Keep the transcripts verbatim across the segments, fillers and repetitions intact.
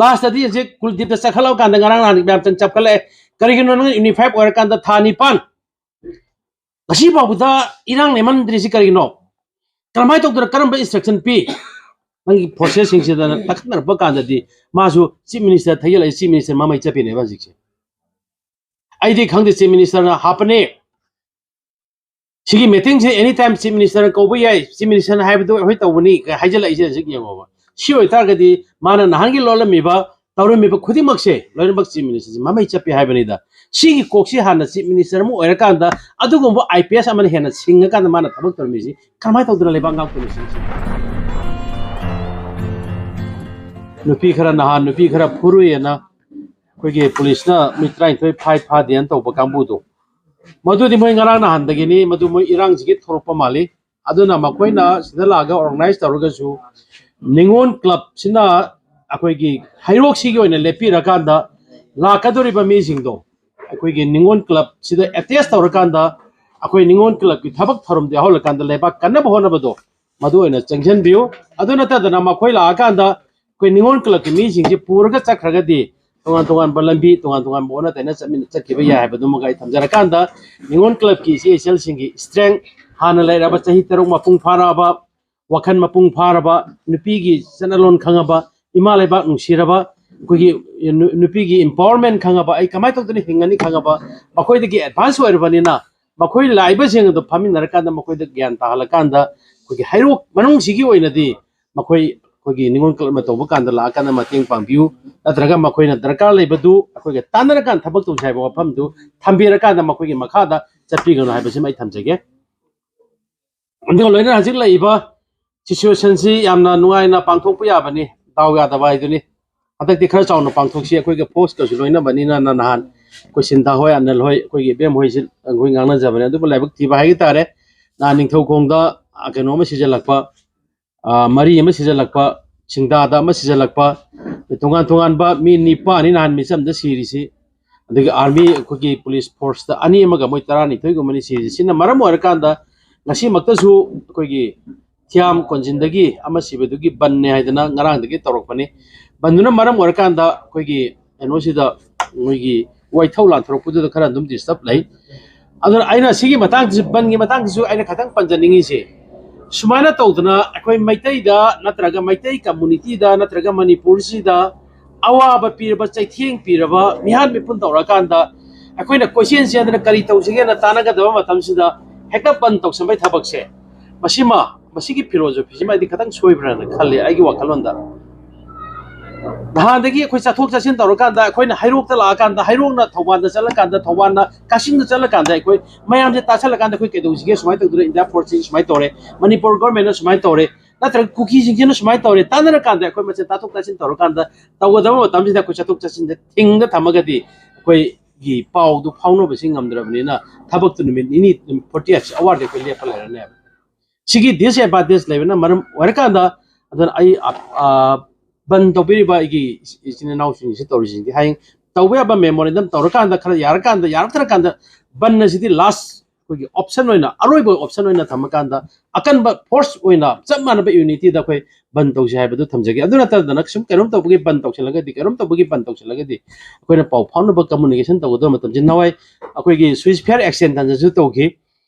ꯂꯥꯁꯇꯗꯤ ꯍꯧꯖꯤꯛ ꯀꯨꯜꯗꯤꯞꯇ ꯆꯠꯈꯠꯂꯛꯑꯀꯥꯟꯗ ꯉꯔꯥꯡ ꯅꯍꯥꯟ ꯃꯌꯥꯝ ꯆꯪ ꯆꯞꯈꯠꯂꯛꯑꯦ꯫ ꯀꯔꯤꯒꯤꯅꯣ ꯅꯪ ꯌꯨꯅꯤꯐꯥꯏꯞ ꯑꯣꯏꯔꯀꯥꯟꯗ ꯊꯥ ꯅꯤꯄꯥꯟ ꯉꯁꯤ ꯐꯥꯎꯕꯗ ꯏꯔꯥꯡ ꯂꯩꯃꯟꯗ꯭ꯔꯤꯁꯤ ꯀꯔꯤꯒꯤꯅꯣ? ꯀꯔꯝꯍꯥꯏꯅ ꯇꯧꯗꯅ ꯀꯔꯝꯕ ꯏꯟꯁꯇ꯭ꯔꯛꯁꯟ ꯄꯤ? ꯅꯪꯒꯤ ꯐꯣꯔꯁꯦꯁꯁꯤꯡꯁꯤꯗ ꯇꯛꯈꯠꯅꯔꯛꯄ ꯀꯥꯟꯗꯗꯤ ꯃꯥꯁꯨ ꯆꯤꯐ ꯃꯤꯅꯤꯁꯇꯔ ꯊꯩꯒꯠꯂꯛꯏ, ꯆꯤꯐ ꯃꯤꯅꯤꯁꯇꯔ ꯃꯃꯩ ꯆꯞꯄꯤꯅꯦꯕ ꯍꯧꯖꯤꯛꯁꯦ꯫ ꯑꯩꯗꯤ ꯈꯪꯗꯦ, ꯆꯤꯐ ꯃꯤꯅꯤꯁꯇꯔꯅ ꯍꯥꯞꯄꯅꯦ꯫ ꯁꯤꯒꯤ ꯃꯤꯇꯤꯡꯁꯦ ꯑꯦꯅꯤ ꯇꯥꯏꯝ ꯆꯤꯐ ꯃꯤꯅꯤꯁꯇꯔꯅ ꯀꯧꯕ ꯌꯥꯏ, ꯆꯤꯐ ꯃꯤꯅꯤꯁꯇꯔꯅ ꯍꯥꯏꯕꯗꯣ ꯑꯩꯈꯣꯏ ꯇꯧꯕꯅꯤ ꯀꯥꯏ ꯍꯥꯏꯖꯜꯂꯛꯏꯁꯦ ꯍꯧꯖꯤꯛ ꯌꯦꯡꯉꯣꯕ꯫ ꯁꯤ ꯑꯣꯏꯇꯥꯔꯒꯗꯤ ꯃꯥꯅ ꯅꯍꯥꯟꯒꯤ ꯂꯣꯜꯂꯝꯃꯤꯕ, ꯇꯧꯔꯝꯃꯤꯕ ꯈꯨꯗꯤꯡꯃꯛꯁꯦ ꯂꯣꯏꯅꯃꯛ ꯆꯤꯐ ꯃꯤꯅꯤꯁꯇꯔꯁꯦ ꯃꯃꯩ ꯆꯞꯄꯤ ꯍꯥꯏꯕꯅꯤꯗ꯫ ꯁꯤꯒꯤ ꯀꯣꯛꯁꯤ ꯍꯥꯟꯅ ꯆꯤꯐ ꯃꯤꯅꯤꯁꯇꯔ ꯑꯃ ꯑꯣꯏꯔꯀꯥꯟꯗ ꯑꯗꯨꯒꯨꯝꯕ ꯑꯥꯏ ꯄꯤ ꯑꯦꯁ ꯑꯃꯅ ꯍꯦꯟꯅ ꯁꯤꯡꯉꯀꯥꯟꯗ ꯃꯥꯅ ꯊꯕꯛ ꯇꯧꯔꯝꯃꯤꯁꯤ ꯀꯃꯥꯏꯅ ꯇꯧꯗꯅ ꯂꯩꯕꯥꯛ ꯉꯥꯛꯇꯣꯏꯅꯣ ꯁꯤꯅꯤ? ꯅꯨꯄꯤ ꯈꯔ ꯅꯍꯥꯟ ꯅꯨꯄꯤ ꯈꯔ ꯐꯨꯔꯨꯏꯌꯦꯅ ꯑꯩꯈꯣꯏꯒꯤ ꯄꯨꯂꯤꯁꯅ ꯃꯤ ꯇꯔꯥꯅꯤꯊꯣꯏ ꯐꯥꯏ ꯐꯥꯗꯦꯅ ꯇꯧꯕ ꯀꯥꯡꯕꯨꯗꯣ, ꯃꯗꯨꯗꯤ ꯃꯣꯏ ꯉꯔꯥꯡ ꯅꯍꯥꯟꯗꯒꯤꯅꯤ, ꯃꯗꯨ ꯃꯣꯏ ꯏꯔꯥꯡꯁꯤꯒꯤ ꯊꯣꯛꯂꯛꯄ ꯃꯥꯜꯂꯤ꯫ ꯑꯗꯨꯅ ꯃꯈꯣꯏꯅ ꯁꯤꯗ ꯂꯥꯛꯑꯒ ꯑꯣꯔꯒꯅꯥꯏꯖ ꯇꯧꯔꯒꯁꯨ ꯅꯤꯉꯣꯜ ꯀ꯭ꯂꯕꯁꯤꯅ ꯑꯩꯈꯣꯏꯒꯤ ꯍꯩꯔꯣꯛꯁꯤꯒꯤ ꯑꯣꯏꯅ ꯂꯦꯞꯄꯤꯔꯀꯥꯟꯗ ꯂꯥꯛꯀꯗꯧꯔꯤꯕ ꯃꯤꯁꯤꯡꯗꯣ ꯑꯩꯈꯣꯏꯒꯤ ꯅꯤꯉꯣꯜ ꯀ꯭ꯂꯕꯁꯤꯗ ꯑꯦꯇꯦꯁ ꯇꯧꯔꯀꯥꯟꯗ ꯑꯩꯈꯣꯏ ꯅꯤꯉꯣꯜ ꯀ꯭ꯂꯕꯀꯤ ꯊꯕꯛ ꯊꯧꯔꯝꯗ ꯌꯥꯎꯍꯜꯂꯀꯥꯟꯗ ꯂꯩꯕꯥꯛ ꯀꯟꯅꯕ ꯍꯣꯠꯅꯕꯗꯣ ꯃꯗꯨ ꯑꯣꯏꯅ ꯆꯪꯁꯤꯟꯕꯤꯌꯨ꯫ ꯑꯗꯨ ꯅꯠꯇꯗꯅ ꯃꯈꯣꯏ ꯂꯥꯛꯑꯀꯥꯟꯗ ꯑꯩꯈꯣꯏ ꯅꯤꯉꯣꯜ ꯀ꯭ꯂꯕꯀꯤ ꯃꯤꯁꯤꯡꯁꯤ ꯄꯨꯔꯒ ꯆꯠꯈ꯭ꯔꯒꯗꯤ ꯇꯣꯉꯥꯟ ꯇꯣꯉꯥꯟꯕ ꯂꯝꯕꯤ, ꯇꯣꯉꯥꯟ ꯇꯣꯉꯥꯟꯕ ꯑꯣꯟꯅ ꯇꯩꯅ ꯆꯠꯃꯤꯟꯅ-, ꯆꯠꯈꯤꯕ ꯌꯥꯏ ꯍꯥꯏꯕꯗꯨꯃꯒ ꯑꯩ ꯊꯝꯖꯔꯀꯥꯟꯗ, ꯅꯤꯉꯣꯜ ꯀ꯭ꯂꯕꯀꯤ ꯏꯆꯦ ꯏꯆꯜꯁꯤꯡꯒꯤ ꯏꯁꯇ꯭ꯔꯦꯡ, ꯍꯥꯟꯅ ꯂꯩꯔꯕ ꯆꯍꯤ ꯇꯔꯨꯛ ꯃꯄꯨꯡ ꯐꯥꯔꯛꯑꯕ, ꯋꯥꯈꯜ ꯃꯄꯨꯡ ꯐꯥꯔꯕ, ꯅꯨꯄꯤꯒꯤ ꯆꯠꯅꯂꯣꯟ ꯈꯪꯉꯕ, ꯏꯃꯥ ꯂꯩꯕꯥꯛ ꯅꯨꯡꯁꯤꯔꯕ, ꯑꯩꯈꯣꯏꯒꯤ ꯅꯨ-, ꯅꯨꯄꯤꯒꯤ ꯏꯝꯄꯥꯋꯔꯃꯦꯟ ꯈꯪꯉꯕ, ꯑꯩ ꯀꯃꯥꯏꯅ ꯇꯧꯗꯅ ꯍꯤꯡꯒꯅꯤ ꯈꯪꯉꯕ, ꯃꯈꯣꯏꯗꯒꯤ ꯑꯦꯗꯚꯥꯟꯁ ꯑꯣꯏꯔꯕꯅꯤꯅ, ꯃꯈꯣꯏ ꯂꯥꯛꯏꯕꯁꯤꯡ ꯑꯗꯨ ꯐꯝꯃꯤꯟꯅꯔꯀꯥꯟꯗ ꯃꯈꯣꯏꯗ ꯒ꯭ꯌꯥꯟ ꯇꯥꯍꯜꯂꯀꯥꯟꯗ ꯑꯩꯈꯣꯏꯒꯤ ꯍꯩꯔꯣꯛ ꯃꯅꯨꯡꯁꯤꯒꯤ ꯑꯣꯏꯅꯗꯤ ꯃꯈꯣꯏ ꯑꯩꯈꯣꯏꯒꯤ ꯅꯤꯉꯣꯜ ꯀ꯭ꯂꯕꯅ ꯇꯧꯕ ꯀꯥꯟꯗ ꯂꯥꯛꯑꯀꯥꯟꯗ ꯃꯇꯦꯡ ꯄꯥꯡꯕꯤꯌꯨ, ꯅꯠꯇ꯭ꯔꯒ ꯃꯈꯣꯏꯅ ꯗꯔꯀꯥꯔ ꯂꯩꯕꯗꯨ ꯑꯩꯈꯣꯏꯒ ꯇꯥꯟꯅꯔꯀꯥꯟꯗ ꯊꯕꯛ ꯇꯧꯁꯤ ꯍꯥꯏꯕ ꯋꯥꯐꯝꯗꯨ ꯊꯝꯕꯤꯔꯀꯥꯟꯗ ꯃꯈꯣꯏꯒꯤ ꯃꯈꯥꯗ ꯆꯠꯄꯤꯒꯅꯨ ꯍꯥꯏꯕꯁꯤꯃ ꯑꯩ ꯊꯝꯖꯒꯦ꯫ ꯑꯗꯨꯒ ꯂꯣꯏꯅꯅ ꯍꯧꯖꯤꯛ ꯂꯩꯔꯤꯕ ꯁꯤꯆꯨꯋꯦꯁꯟꯁꯤ ꯌꯥꯝꯅ ꯅꯨꯡꯉꯥꯏꯅ ꯄꯥꯡꯊꯣꯛꯄ ꯌꯥꯕꯅꯤ, ꯗꯥꯎ ꯌꯥꯗꯕ ꯍꯥꯏꯗꯨꯅꯤ꯫ ꯍꯟꯗꯛꯇꯤ ꯈꯔ ꯆꯥꯎꯅ ꯄꯥꯡꯊꯣꯛꯁꯤ, ꯑꯩꯈꯣꯏꯒ ꯐꯣꯔꯁꯀꯁꯨ ꯂꯣꯏꯅꯕꯅꯤꯅ ꯅꯍꯥꯟ ꯑꯩꯈꯣꯏ ꯁꯤꯟꯊꯥ ꯍꯣꯏ, ꯑꯅꯜ ꯍꯣꯏ, ꯑꯩꯈꯣꯏꯒꯤ ꯏꯕꯦꯝ ꯍꯣꯏꯁꯤ ꯑꯩꯈꯣꯏ ꯉꯥꯡꯅꯖꯕꯅꯤ꯫ ꯑꯗꯨꯕꯨ ꯂꯥꯏꯕꯛ ꯊꯤꯕ ꯍꯥꯏꯕ ꯇꯥꯔꯦ, ꯅꯍꯥꯟ ꯅꯤꯡꯊꯧꯈꯣꯡꯗ, ꯑ, ꯀꯩꯅꯣ ꯑꯃ ꯁꯤꯖꯜꯂꯛꯄ, ꯑ, ꯃꯔꯤ ꯑꯃ ꯁꯤꯖꯜꯂꯛꯄ, ꯁꯤꯡꯗꯥꯗ ꯑꯃ ꯁꯤꯖꯜꯂꯛꯄ, ꯇꯣꯉꯥꯟ ꯇꯣꯉꯥꯟꯕ ꯃꯤ ꯅꯤꯄꯥꯟꯅꯤ ꯅꯍꯥꯟ ꯃꯤꯆꯝꯗ ꯁꯤꯔꯤꯁꯤ꯫ ꯑꯗꯒꯤ ꯑꯥꯔꯃꯤ, ꯑꯩꯈꯣꯏꯒꯤ ꯄꯨꯂꯤꯁ ꯐꯣꯔꯁꯇ ꯑꯅꯤ ꯑꯃꯒ ꯃꯣꯏ ꯇꯔꯥꯅꯤꯊꯣꯏꯒꯨꯝꯕꯅꯤ ꯁꯤꯔꯤꯁꯤ꯫ ꯁꯤꯅ ꯃꯔꯝ ꯑꯣꯏꯔꯀꯥꯟꯗ ꯉꯁꯤꯃꯛꯇꯁꯨ ꯑꯩꯈꯣꯏꯒꯤ ꯊꯤꯌꯥꯝ ꯀꯣꯟꯖꯤꯟꯗꯒꯤ ꯑꯃ ꯁꯤꯕꯗꯨꯒꯤ ꯕꯟꯅꯦ ꯍꯥꯏꯗꯅ ꯉꯔꯥꯡꯗꯒꯤ ꯇꯧꯔꯛꯄꯅꯤ꯫ ꯕꯟꯗꯨꯅ ꯃꯔꯝ ꯑꯣꯏꯔꯀꯥꯟꯗ ꯑꯩꯈꯣꯏꯒꯤ ꯀꯩꯅꯣꯁꯤꯗ, ꯃꯣꯏꯒꯤ ꯋꯥꯏꯊꯧ ꯂꯥꯟꯊꯣꯔꯛꯄꯗꯨꯗ ꯈꯔ ꯑꯗꯨꯝ ꯗꯤꯁꯇꯔꯕ ꯂꯩ꯫ ꯑꯗꯨꯅ ꯑꯩꯅ ꯁꯤꯒꯤ ꯃꯇꯥꯡꯁꯤꯁꯨ, ꯕꯟꯒꯤ ꯃꯇꯥꯡꯁꯤꯁꯨ ꯑꯩꯅ ꯈꯤꯇꯪ ꯄꯟꯖꯅꯤꯡꯉꯤꯁꯦ, ꯁꯨꯃꯥꯏꯅ ꯇꯧꯗꯅ ꯑꯩꯈꯣꯏ ꯃꯩꯇꯩꯗ ꯅꯠꯇ꯭ꯔꯒ ꯃꯩꯇꯩ ꯀꯝꯃꯨꯅꯤꯇꯤꯗ ꯅꯠꯇ꯭ꯔꯒ ꯃꯅꯤꯄꯨꯔꯁꯤꯗ ꯑꯋꯥꯕ ꯄꯤꯔꯕ, ꯆꯩꯊꯦꯡ ꯄꯤꯔꯕ, ꯃꯤꯍꯥꯠ ꯃꯤꯄꯨꯟ ꯇꯧꯔꯀꯥꯟꯗ ꯑꯩꯈꯣꯏꯅ ꯀꯣꯏꯆꯦꯟ ꯆꯦꯟꯗꯅ ꯀꯔꯤ ꯇꯧꯁꯤꯒꯦꯅ ꯇꯥꯟꯅꯒꯗꯕ ꯃꯇꯝꯁꯤꯗ ꯍꯦꯛꯇ ꯕꯟ ꯇꯧꯁꯟꯕꯩ ꯊꯕꯛꯁꯦ, ꯃꯁꯤꯃ, ꯃꯁꯤꯒꯤ ꯐꯤꯂꯣꯁꯣꯐꯤꯁꯤꯃ ꯑꯩꯗꯤ ꯈꯤꯇꯪ ꯁꯣꯏꯕ꯭ꯔꯥꯅ ꯈꯜꯂꯤ ꯑꯩꯒꯤ ꯋꯥꯈꯜꯂꯣꯟꯗ꯫ ꯅꯍꯥꯟꯗꯒꯤ ꯑꯩꯈꯣꯏ ꯆꯠꯊꯣꯛ ꯆꯠꯁꯤꯟ ꯇꯧꯔꯀꯥꯟꯗ, ꯑꯩꯈꯣꯏꯅ ꯍꯩꯔꯣꯛꯇ ꯂꯥꯛꯑꯀꯥꯟꯗ, ꯍꯩꯔꯣꯛꯅ ꯊꯧꯕꯥꯜꯗ ꯆꯠꯂꯀꯥꯟꯗ, ꯊꯧꯕꯥꯜꯅ ꯀꯛꯆꯤꯡꯗ ꯆꯠꯂꯀꯥꯟꯗ, ꯑꯩꯈꯣꯏ ꯃꯌꯥꯝꯁꯦ ꯇꯥꯁꯜꯂꯀꯥꯟꯗ ꯑꯩꯈꯣꯏ ꯀꯩꯗꯧꯁꯤꯒꯦ? ꯁꯨꯃꯥꯏꯅ ꯇꯧꯗꯅ ꯏꯟꯗꯤꯌꯥ ꯐꯣꯔꯁꯁꯤ ꯁꯨꯃꯥꯏꯅ ꯇꯧꯔꯦ, ꯃꯅꯤꯄꯨꯔ ꯒꯣꯔꯃꯦꯟꯅ ꯁꯨꯃꯥꯏꯅ ꯇꯧꯔꯦ, ꯅꯠꯇ꯭ꯔꯒ ꯀꯨꯀꯤꯁꯤꯡꯁꯤꯅ ꯁꯨꯃꯥꯏꯅ ꯇꯧꯔꯦ, ꯇꯥꯟꯅꯔꯀꯥꯟꯗ ꯑꯩꯈꯣꯏ ꯃꯁꯦꯟ ꯇꯥꯊꯣꯛ ꯇꯥꯁꯤꯟ ꯇꯧꯔꯀꯥꯟꯗ ꯇꯧꯒꯗꯕ ꯃꯇꯝꯁꯤꯗ ꯑꯩꯈꯣꯏ ꯆꯠꯊꯣꯛ ꯆꯠꯁꯤꯟꯗ ꯊꯤꯡꯗ ꯊꯝꯃꯒꯗꯤ ꯑꯩꯈꯣꯏꯒꯤ ꯄꯥꯎꯗꯨ ꯐꯥꯎꯅꯕꯁꯤ ꯉꯝꯗ꯭ꯔꯕꯅꯤꯅ ꯊꯕꯛꯇꯨ ꯅꯨꯃꯤꯠ ꯅꯤꯅꯤ, ꯐꯣꯔꯇꯤ ꯑꯩꯠ ꯑꯋꯥꯔꯗꯤ ꯑꯩꯈꯣꯏ ꯂꯦꯞꯄ ꯂꯩꯔꯅꯦꯕ꯫ ꯁꯤꯒꯤ ꯗꯤꯁꯑꯦꯗꯚꯥꯟꯇꯦꯖ ꯂꯩꯕꯅ ꯃꯔꯝ ꯑꯣꯏꯔꯀꯥꯟꯗ, ꯑꯗꯨꯅ ꯑꯩ, ꯑ, ꯑ, ꯕꯟ ꯇꯧꯕꯤꯔꯤꯕ ꯑꯩꯒꯤ ꯏꯆꯤꯟ ꯏꯅꯥꯎꯁꯤꯡꯁꯤ ꯇꯧꯔꯤꯁꯤꯡꯁꯤ ꯍꯌꯦꯡ ꯇꯧꯕ ꯌꯥꯕ ꯃꯦꯃꯣꯔꯦꯟꯗꯝ ꯇꯧꯔꯀꯥꯟꯗ, ꯈꯔ ꯌꯥꯔꯀꯥꯟꯗ, ꯌꯥꯔꯛꯇ꯭ꯔꯀꯥꯟꯗ ꯕꯟ ꯑꯁꯤꯗꯤ ꯂꯥꯁ ꯑꯩꯈꯣꯏꯒꯤ ꯑꯣꯞꯁꯟ ꯑꯣꯏꯅ, ꯑꯔꯣꯏꯕ ꯑꯣꯞꯁꯟ ꯑꯣꯏꯅ ꯊꯝꯃꯀꯥꯟꯗ ꯑꯀꯟꯕ ꯐꯣꯔꯁ ꯑꯣꯏꯅ ꯆꯞ ꯃꯥꯟꯅꯕ ꯌꯨꯅꯤꯇꯤꯗ ꯑꯩꯈꯣꯏ ꯕꯟ ꯇꯧꯁꯤ ꯍꯥꯏꯕꯗꯨ ꯊꯝꯖꯒꯦ꯫ ꯑꯗꯨ ꯅꯠꯇꯗꯅ ꯁꯨꯝ ꯀꯩꯅꯣꯝ ꯇꯧꯕꯒꯤ ꯕꯟ ꯇꯧꯁꯤꯜꯂꯒꯗꯤ, ꯀꯩꯅꯣꯝ ꯇꯧꯕꯒꯤ ꯕꯟ ꯇꯧꯁꯤꯜꯂꯒꯗꯤ ꯑꯩꯈꯣꯏꯅ ꯄꯥꯎ ꯐꯥꯎꯅꯕ, ꯀꯝꯃꯨꯅꯤꯀꯦꯁꯟ ꯇꯧꯒꯗꯕ ꯃꯇꯝꯁꯤ ꯅꯍꯥꯟꯋꯥꯏ ꯑꯩꯈꯣꯏꯒꯤ ꯁ꯭ꯋꯤꯁ ꯐꯤꯌꯔ ꯑꯦꯛꯁꯤꯗꯦꯟ ꯇꯟꯖꯁꯨ ꯇꯧꯈꯤ꯫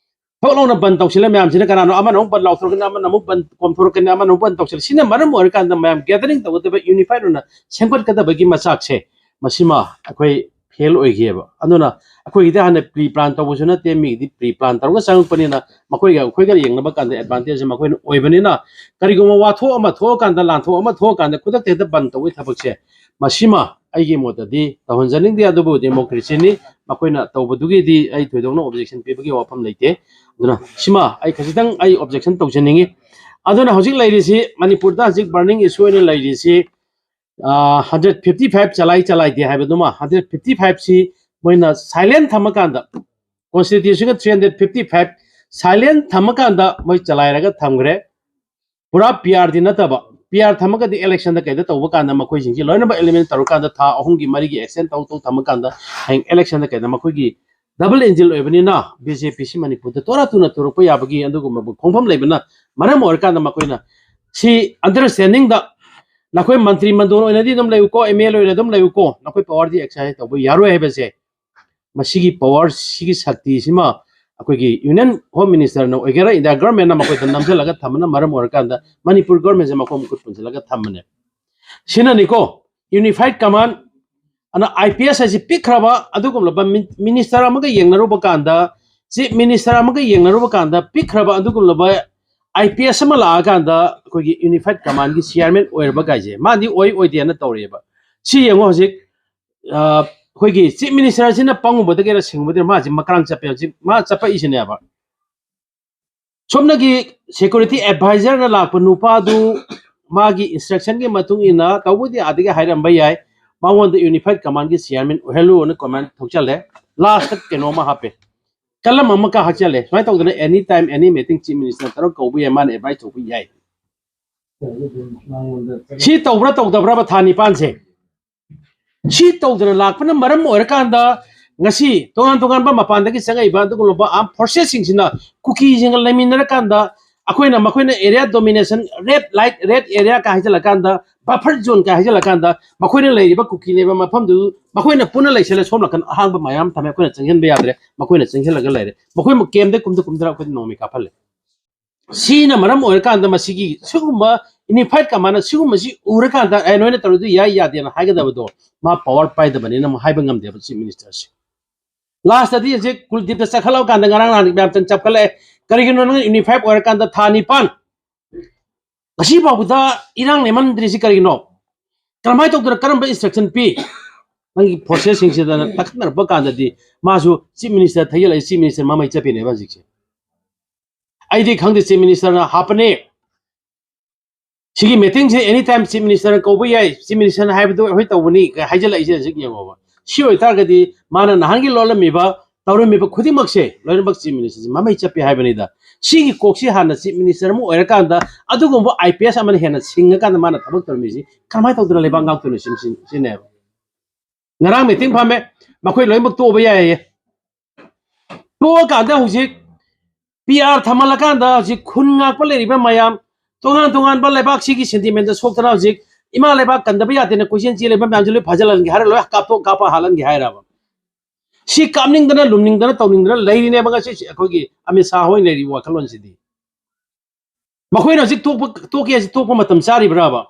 ꯊꯣꯛ ꯂꯥꯎꯅ ꯕꯟ ꯇꯧꯁꯤꯜꯂꯦ ꯃꯌꯥꯝꯁꯤꯅ, ꯀꯅꯥꯅꯣ ꯑꯃꯅ ꯑꯃꯨꯛ ꯕꯟ ꯂꯥꯎꯊꯣꯔꯛꯀꯅꯤ, ꯑꯃꯅ ꯑꯃꯨꯛ ꯕꯟ ꯀꯣꯝꯊꯣꯔꯛꯀꯅꯤ, ꯑꯃꯅ ꯑꯃꯨꯛ ꯕꯟ ꯇꯧꯁꯤꯜꯂꯦ꯫ ꯁꯤꯅ ꯃꯔꯝ ꯑꯣꯏꯔꯀꯥꯟꯗ ꯃꯌꯥꯝ ꯒꯦꯗꯔꯤꯡ ꯇꯧꯒꯗꯕ, ꯌꯨꯅꯤꯐꯥꯏꯠ ꯑꯣꯏꯅ ꯁꯦꯝꯒꯠꯀꯗꯕꯒꯤ ꯃꯆꯥꯛꯁꯦ, ꯃꯁꯤꯃ ꯑꯩꯈꯣꯏ ꯐꯦꯜ ꯑꯣꯏꯈꯤꯑꯕ꯫ ꯑꯗꯨꯅ ꯑꯩꯈꯣꯏꯒꯤꯗꯤ ꯍꯥꯟꯅ ꯄ꯭ꯔꯤ ꯄ꯭ꯂꯥꯟ ꯇꯧꯕꯁꯨ ꯅꯠꯇꯦ, ꯃꯤꯒꯤꯗꯤ ꯄ꯭ꯔꯤ ꯄ꯭ꯂꯥꯟ ꯇꯧꯔꯒ ꯆꯪꯉꯛꯄꯅꯤꯅ, ꯃꯈꯣꯏꯒ ꯑꯩꯈꯣꯏꯒ ꯌꯦꯡꯅꯕ ꯀꯥꯟꯗ ꯑꯦꯗꯚꯥꯟꯇꯦꯖꯁꯦ ꯃꯈꯣꯏꯅ ꯑꯣꯏꯕꯅꯤꯅ, ꯀꯔꯤꯒꯨꯝꯕ ꯋꯥꯊꯣꯛ ꯑꯃ ꯊꯣꯛꯑꯀꯥꯟꯗ, ꯂꯥꯟꯊꯣꯛ ꯑꯃ ꯊꯣꯛꯑꯀꯥꯟꯗ ꯈꯨꯗꯛꯇ ꯍꯦꯛꯇ ꯕꯟ ꯇꯧꯕꯒꯤ ꯊꯕꯛꯁꯦ, ꯃꯁꯤꯃ ꯑꯩꯒꯤ ꯃꯣꯠꯇꯗꯤ ꯇꯧꯍꯟꯖꯅꯤꯡꯗꯦ꯫ ꯑꯗꯨꯕꯨ ꯗꯦꯃꯣꯀ꯭ꯔꯦꯁꯤꯅꯤ, ꯃꯈꯣꯏꯅ ꯇꯧꯕꯗꯨꯒꯤꯗꯤ ꯑꯩ ꯊꯣꯏꯗꯣꯛꯅ ꯑꯣꯕꯖꯦꯛꯁꯟ ꯄꯤꯕꯒꯤ ꯋꯥꯐꯝ ꯂꯩꯇꯦ꯫ ꯑꯗꯨꯅ ꯁꯤꯃ ꯑꯩ ꯈꯖꯤꯛꯇꯪ ꯑꯩ ꯑꯣꯕꯖꯦꯛꯁꯟ ꯇꯧꯖꯅꯤꯡꯉꯤ꯫ ꯑꯗꯨꯅ ꯍꯧꯖꯤꯛ ꯂꯩꯔꯤꯁꯤ, ꯃꯅꯤꯄꯨꯔꯗ ꯍꯧꯖꯤꯛ ꯕꯔꯅꯤꯡ ꯏꯁꯨ ꯑꯣꯏꯅ ꯂꯩꯔꯤꯁꯤ, ꯍꯟꯗ꯭ꯔꯦꯠ ꯐꯤꯐꯇꯤ ꯐꯥꯏꯚ ꯆꯂꯥꯏ ꯆꯂꯥꯏꯗꯦ ꯍꯥꯏꯕꯗꯨꯃ, ꯍꯟꯗ꯭ꯔꯦꯠ ꯐꯤꯐꯇꯤ ꯐꯥꯏꯚꯁꯤ ꯃꯣꯏꯅ ꯁꯥꯏꯂꯦꯟ ꯊꯝꯃꯀꯥꯟꯗ, ꯀꯣꯟꯁꯇꯤꯇ꯭ꯌꯨꯁꯟꯒ ꯊ꯭ꯔꯤ ꯍꯟꯗ꯭ꯔꯦꯠ ꯐꯤꯐꯇꯤ ꯐꯥꯏꯚ ꯁꯥꯏꯂꯦꯟ ꯊꯝꯃꯀꯥꯟꯗ ꯃꯣꯏ ꯆꯂꯥꯏꯔꯒ ꯊꯝꯈ꯭ꯔꯦ꯫ ꯄꯨꯔꯥ ꯄꯤ ꯑꯥꯔꯗꯤ ꯅꯠꯇꯕ, ꯄꯤ ꯑꯥꯔ ꯊꯝꯃꯒꯗꯤ ꯏꯂꯦꯛꯁꯟꯗ ꯀꯩꯗ ꯇꯧꯕ ꯀꯥꯟꯗ ꯃꯈꯣꯏꯁꯤꯡꯁꯤ ꯂꯣꯏꯅꯃꯛ ꯏꯝꯄ꯭ꯂꯤꯃꯦꯟ ꯇꯧꯔꯀꯥꯟꯗ ꯊꯥ ꯑꯍꯨꯝꯒꯤ ꯃꯔꯤꯒꯤ ꯑꯦꯛꯁꯇꯦꯟ ꯇꯧ ꯇꯧ ꯊꯝꯃꯀꯥꯟꯗ ꯍꯌꯦꯡ ꯏꯂꯦꯛꯁꯟꯗ ꯀꯩꯗ ꯃꯈꯣꯏꯒꯤ ꯗꯕꯜ ꯏꯟꯖꯤꯟ ꯑꯣꯏꯕꯅꯤꯅ ꯕꯤ ꯖꯦ ꯄꯤꯁꯤ ꯃꯅꯤꯄꯨꯔꯗ ꯇꯣꯔꯥ ꯇꯨꯅ ꯇꯨꯔꯛꯄ ꯌꯥꯕꯒꯤ ꯑꯗꯨꯒꯨꯝꯕ ꯈꯣꯡꯐꯝ ꯂꯩꯕꯅ ꯃꯔꯝ ꯑꯣꯏꯔꯀꯥꯟꯗ ꯃꯈꯣꯏꯅ ꯁꯤ ꯑꯟꯗꯔꯁꯇꯦꯟꯗꯤꯡꯗ ꯅꯈꯣꯏ ꯃꯟꯇ꯭ꯔꯤ ꯃꯟꯗꯣꯟ ꯑꯣꯏꯅꯗꯤ ꯑꯗꯨꯝ ꯂꯩꯌꯨꯀꯣ, ꯑꯦꯝ ꯑꯦꯜ ꯑꯣꯏꯅ ꯑꯗꯨꯝ ꯂꯩꯌꯨꯀꯣ, ꯅꯈꯣꯏ ꯄꯋꯥꯔꯗꯤ ꯑꯦꯛꯁꯔꯁꯥꯏꯁ ꯇꯧꯕ ꯌꯥꯔꯣꯏ ꯍꯥꯏꯕꯁꯦ, ꯃꯁꯤꯒꯤ ꯄꯋꯥꯔ, ꯁꯤꯒꯤ ꯁꯛꯇꯤꯁꯤꯃ ꯑꯩꯈꯣꯏꯒꯤ ꯌꯨꯅꯤꯌꯟ ꯍꯣꯝ ꯃꯤꯅꯤꯁꯇꯔꯅ ꯑꯣꯏꯒꯦꯔꯥ, ꯏꯟꯗꯤꯌꯥ ꯒꯚꯔꯟꯃꯦꯟꯠꯅ ꯃꯈꯣꯏꯗ ꯅꯝꯁꯤꯜꯂꯒ ꯊꯝꯕꯅ ꯃꯔꯝ ꯑꯣꯏꯔꯀꯥꯟꯗ ꯃꯅꯤꯄꯨꯔ ꯒꯚꯔꯟꯃꯦꯟꯠꯁꯦ ꯃꯈꯣꯡ ꯃꯈꯨꯠ ꯄꯨꯟꯁꯤꯜꯂꯒ ꯊꯝꯕꯅꯦ꯫ ꯁꯤꯅꯅꯤꯀꯣ, ꯌꯨꯅꯤꯐꯥꯏꯠ ꯀꯃꯥꯟ ꯑꯅ ꯑꯥꯏ ꯄꯤ ꯑꯦꯁ ꯍꯥꯏꯁꯤ ꯄꯤꯛꯈ꯭ꯔꯕ ꯑꯗꯨꯒꯨꯝꯂꯕ ꯃꯤ-, ꯃꯤꯅꯤꯁꯇꯔ ꯑꯃꯒ ꯌꯦꯡꯅꯔꯨꯕ ꯀꯥꯟꯗ, ꯆꯤꯐ ꯃꯤꯅꯤꯁꯇꯔ ꯑꯃꯒ ꯌꯦꯡꯅꯔꯨꯕ ꯀꯥꯟꯗ ꯄꯤꯛꯈ꯭ꯔꯕ ꯑꯗꯨꯒꯨꯝꯂꯕ ꯑꯥꯏ ꯄꯤ ꯑꯦꯁ ꯑꯃ ꯂꯥꯛꯑꯀꯥꯟꯗ ꯑꯩꯈꯣꯏꯒꯤ ꯌꯨꯅꯤꯐꯥꯏꯠ ꯀꯃꯥꯟꯒꯤ ꯆꯤꯌꯥꯔꯃꯦꯟ ꯑꯣꯏꯔꯕ ꯀꯥꯏꯁꯦ ꯃꯥꯗꯤ ꯑꯣꯏ ꯑꯣꯏꯗꯦꯅ ꯇꯧꯔꯛꯑꯦꯕ꯫ ꯁꯤ ꯌꯦꯡꯉꯣ ꯍꯧꯖꯤꯛ, ꯑ, ꯑꯩꯈꯣꯏꯒꯤ ꯆꯤꯐ ꯃꯤꯅꯤꯁꯇꯔꯁꯤꯅ ꯄꯪꯉꯨꯕꯗꯒꯤꯔ ꯁꯤꯡꯉꯨꯕꯗꯒꯤꯔ ꯃꯥꯁꯤ ꯃꯀ꯭ꯔꯥꯡ ꯆꯠꯄꯦ, ꯍꯧꯖꯤꯛ ꯃꯥ ꯆꯠꯄꯛꯏꯁꯤꯅꯦꯕ꯫ ꯁꯣꯝꯅꯒꯤ ꯁꯦꯀ꯭ꯌꯨꯔꯤꯇꯤ ꯑꯦꯗꯚꯥꯏꯖꯔꯅ ꯂꯥꯛꯄ ꯅꯨꯄꯥꯗꯨ ꯃꯥꯒꯤ ꯏꯟꯁꯇ꯭ꯔꯛꯁꯟꯒꯤ ꯃꯇꯨꯡ ꯏꯟꯅ ꯇꯧꯕꯗꯤ ꯑꯥꯗꯒꯤ ꯍꯥꯏꯔꯝꯕ ꯌꯥꯏ, ꯃꯉꯣꯟꯗ ꯌꯨꯅꯤꯐꯥꯏꯠ ꯀꯃꯥꯟꯒꯤ ꯆꯤꯌꯥꯔꯃꯦꯟ ꯑꯣꯏꯍꯜꯂꯨꯅ ꯀꯃꯥꯟ ꯊꯣꯛꯆꯜꯂꯦ꯫ ꯂꯥꯁꯇ ꯀꯩꯅꯣꯝꯃ ꯍꯥꯞꯄꯦ, ꯀꯂꯝ ꯑꯃꯀ ꯍꯥꯞꯆꯜꯂꯦ꯫ ꯁꯨꯃꯥꯏꯅ ꯇꯧꯗꯅ ꯑꯦꯅꯤ ꯇꯥꯏꯝ ꯑꯦꯅꯤ ꯃꯤꯇꯤꯡ ꯆꯤꯐ ꯃꯤꯅꯤꯁꯇꯔ ꯇꯧꯔ ꯀꯧꯕ ꯌꯥꯏ, ꯃꯥꯅ ꯑꯦꯗꯚꯥꯏꯁ ꯇꯧꯕ ꯌꯥꯏ꯫ ꯁꯤ ꯇꯧꯕ꯭ꯔꯥ ꯇꯧꯗꯕ꯭ꯔꯕ ꯊꯥ ꯅꯤꯄꯥꯟꯁꯦ? ꯁꯤ ꯇꯧꯗꯅ ꯂꯥꯛꯄꯅ ꯃꯔꯝ ꯑꯣꯏꯔꯀꯥꯟꯗ ꯉꯁꯤ ꯇꯣꯉꯥꯟ ꯇꯣꯉꯥꯟꯕ ꯃꯄꯥꯟꯗꯒꯤ ꯆꯪꯉꯛꯏꯕ ꯑꯗꯨꯒꯨꯝꯂꯕ ꯑꯥꯔꯝ ꯐꯣꯔꯁꯦꯁꯁꯤꯡꯁꯤꯅ ꯀꯨꯀꯤꯁꯤꯡꯒ ꯂꯩꯃꯤꯟꯅꯔꯀꯥꯟꯗ ꯑꯩꯈꯣꯏꯅ ꯃꯈꯣꯏꯅ area domination, red light, red area ꯀꯥꯏ ꯍꯥꯏꯖꯤꯜꯂꯀꯥꯟꯗ, ꯕꯐꯔ ꯖꯣꯟ ꯀꯥꯏ ꯍꯥꯏꯖꯤꯜꯂꯀꯥꯟꯗ ꯃꯈꯣꯏꯅ ꯂꯩꯔꯤꯕ ꯀꯨꯀꯤ ꯂꯩꯕ ꯃꯐꯝꯗꯨ ꯃꯈꯣꯏꯅ ꯄꯨꯟꯅ ꯂꯩꯁꯜꯂꯦ꯫ ꯁꯣꯝ ꯅꯥꯀꯟ ꯑꯍꯥꯡꯕ ꯃꯌꯥꯝ ꯊꯝꯃꯦ, ꯑꯩꯈꯣꯏꯅ ꯆꯪꯁꯤꯟꯕ ꯌꯥꯗ꯭ꯔꯦ, ꯃꯈꯣꯏꯅ ꯆꯪꯁꯤꯜꯂꯒ ꯂꯩꯔꯦ꯫ ꯃꯈꯣꯏ ꯀꯦꯝꯗ ꯀꯨꯝꯗ ꯀꯨꯝꯗꯅ ꯑꯩꯈꯣꯏꯗ ꯅꯣꯡꯃꯩ ꯀꯥꯞꯍꯜꯂꯦ꯫ ꯁꯤꯅ ꯃꯔꯝ ꯑꯣꯏꯔꯀꯥꯟꯗ ꯃꯁꯤꯒꯤ ꯁꯤꯒꯨꯝꯕ ꯌꯨꯅꯤꯐꯥꯏꯠ ꯀꯃꯥꯟꯅ ꯁꯤꯒꯨꯝꯕꯁꯤ ꯎꯔꯀꯥꯟꯗ, "ꯑꯦ, ꯅꯣꯏꯅ ꯇꯧꯔꯤꯗꯨ ꯌꯥꯏ ꯌꯥꯗꯦꯅ" ꯍꯥꯏꯒꯗꯕꯗꯣ ꯃꯥ ꯄꯋꯥꯔ ꯄꯥꯏꯗꯕꯅꯤꯅ ꯑꯃꯨꯛ ꯍꯥꯏꯕ ꯉꯝꯗꯦꯕ ꯆꯤꯐ ꯃꯤꯅꯤꯁꯇꯔꯁꯦ꯫ ꯂꯥꯁꯇꯗꯤ ꯍꯧꯖꯤꯛ ꯀꯨꯜꯗꯤꯞꯇ ꯆꯠꯈꯠꯂꯛꯑꯀꯥꯟꯗ ꯉꯔꯥꯡ ꯅꯍꯥꯟ ꯃꯌꯥꯝ ꯆꯪ ꯆꯞꯈꯠꯂꯛꯑꯦ꯫ ꯀꯔꯤꯒꯤꯅꯣ ꯅꯪ ꯌꯨꯅꯤꯐꯥꯏꯠ ꯑꯣꯏꯔꯀꯥꯟꯗ ꯊꯥ ꯅꯤꯄꯥꯟ ꯉꯁꯤ ꯐꯥꯎꯕꯗ ꯏꯔꯥꯡ ꯂꯩꯃꯟꯗ꯭ꯔꯤꯁꯤ ꯀꯔꯤꯒꯤꯅꯣ? ꯀꯔꯝꯍꯥꯏꯅ ꯇꯧꯗꯅ ꯀꯔꯝꯕ ꯏꯟꯁꯇ꯭ꯔꯛꯁꯟ ꯄꯤ? ꯅꯪꯒꯤ ꯐꯣꯔꯁꯦꯁꯁꯤꯡꯁꯤꯗ ꯅꯪ ꯇꯛꯈꯠꯅꯔꯛꯄ ꯀꯥꯟꯗꯗꯤ ꯃꯥꯁꯨ ꯆꯤꯐ ꯃꯤꯅꯤꯁꯇꯔ ꯊꯩꯒꯠꯂꯛꯏ, ꯆꯤꯐ ꯃꯤꯅꯤꯁꯇꯔ ꯃꯃꯩ ꯆꯠꯄꯤꯅꯦꯕ ꯍꯧꯖꯤꯛꯁꯦ꯫ ꯑꯩꯗꯤ ꯈꯪꯗꯦ, ꯆꯤꯐ ꯃꯤꯅꯤꯁꯇꯔꯅ ꯍꯥꯞꯄꯅꯤ꯫ ꯁꯤꯒꯤ ꯃꯤꯇꯤꯡꯁꯦ ꯑꯦꯅꯤ ꯇꯥꯏꯝ ꯆꯤꯐ ꯃꯤꯅꯤꯁꯇꯔꯅ ꯀꯧꯕ ꯌꯥꯏ꯫ ꯆꯤꯐ ꯃꯤꯅꯤꯁꯇꯔꯅ ꯍꯥꯏꯕꯗꯨ ꯑꯩꯈꯣꯏ ꯇꯧꯕꯅꯤ ꯀꯥꯏ ꯍꯥꯏꯖꯤꯜꯂꯛꯏꯁꯦ ꯍꯧꯖꯤꯛ ꯌꯦꯡꯉꯣꯕ꯫ ꯁꯤ ꯑꯣꯏꯇꯥꯔꯒꯗꯤ ꯃꯥꯅ ꯅꯍꯥꯟꯒꯤ ꯂꯣꯜꯂꯝꯃꯤꯕ, ꯇꯧꯔꯝꯃꯤꯕ ꯈꯨꯗꯤꯡꯃꯛꯁꯦ ꯂꯣꯏꯅꯃꯛ ꯆꯤꯐ ꯃꯤꯅꯤꯁꯇꯔꯁꯦ ꯃꯃꯩ ꯆꯠꯄꯦ ꯍꯥꯏꯕꯅꯤꯗ꯫ ꯁꯤꯒꯤ ꯀꯣꯛꯁꯤ ꯍꯥꯟꯅ ꯆꯤꯐ ꯃꯤꯅꯤꯁꯇꯔ ꯑꯃ ꯑꯣꯏꯔꯀꯥꯟꯗ ꯑꯗꯨꯒꯨꯝꯕ ꯑꯥꯏ ꯄꯤ ꯑꯦꯁ ꯑꯃꯅ ꯍꯦꯟꯅ ꯁꯤꯡꯉꯀꯥꯟꯗ ꯃꯥꯅ ꯊꯕꯛ ꯇꯧꯔꯝꯃꯤꯁꯤ ꯀꯔꯝꯍꯥꯏꯅ ꯇꯧꯗꯅ ꯂꯩꯕꯥꯛ ꯉꯥꯛꯇꯣꯏꯅꯣ? ꯁꯤ-, ꯁꯤ-, ꯁꯤꯅꯦꯕ꯫ ꯉꯔꯥꯡ ꯃꯤꯇꯤꯡ ꯐꯝꯃꯦ, ꯃꯈꯣꯏ ꯂꯣꯏꯅꯃꯛ ꯇꯣꯛꯑꯕ ꯌꯥꯏꯌꯦ꯫ ꯇꯣꯛꯑꯀꯥꯟꯗ ꯍꯧꯖꯤꯛ ꯄꯤ ꯑꯥꯔ ꯊꯝꯍꯜꯂꯀꯥꯟꯗ ꯍꯧꯖꯤꯛ ꯈꯨꯟ ꯉꯥꯛꯄ ꯂꯩꯔꯤꯕ ꯃꯌꯥꯝ, ꯇꯣꯉꯥꯟ ꯇꯣꯉꯥꯟꯕ ꯂꯩꯕꯥꯛꯁꯤꯒꯤ ꯁꯦꯟꯇꯤꯃꯦꯟꯗ ꯁꯣꯛꯇꯅ ꯍꯧꯖꯤꯛ ꯏꯃꯥ ꯂꯩꯕꯥꯛ ꯀꯟꯗꯕ ꯌꯥꯗꯦꯅ ꯀꯣꯏꯆꯦꯟ ꯆꯦꯜꯂꯤꯕ ꯃꯌꯥꯝꯁꯤ ꯂꯣꯏ ꯐꯥꯖꯤꯜꯍꯟꯒꯦ ꯍꯥꯏꯔ, ꯂꯣꯏ ꯀꯥꯞꯊꯣꯛ ꯀꯥꯞꯄ ꯍꯥꯠꯍꯟꯒꯦ ꯍꯥꯏꯔꯕ? ꯁꯤ ꯀꯥꯞꯅꯤꯡꯗꯅ ꯂꯨꯝꯅꯤꯡꯗꯅ ꯇꯧꯅꯤꯡꯗꯅ ꯂꯩꯔꯤꯅꯦꯕ ꯉꯁꯤ ꯑꯩꯈꯣꯏꯒꯤ ꯑꯃꯤꯠ ꯁꯥ ꯍꯣꯏ ꯂꯩꯔꯤꯕ ꯋꯥꯈꯜꯂꯣꯟꯁꯤꯗꯤ꯫ ꯃꯈꯣꯏꯅ ꯍꯧꯖꯤꯛ ꯇꯣꯛꯄ, ꯇꯣꯛꯀꯦ ꯍꯥꯏꯁꯤ ꯇꯣꯛꯄ ꯃꯇꯝ ꯆꯥꯔꯤꯕ꯭ꯔꯕ?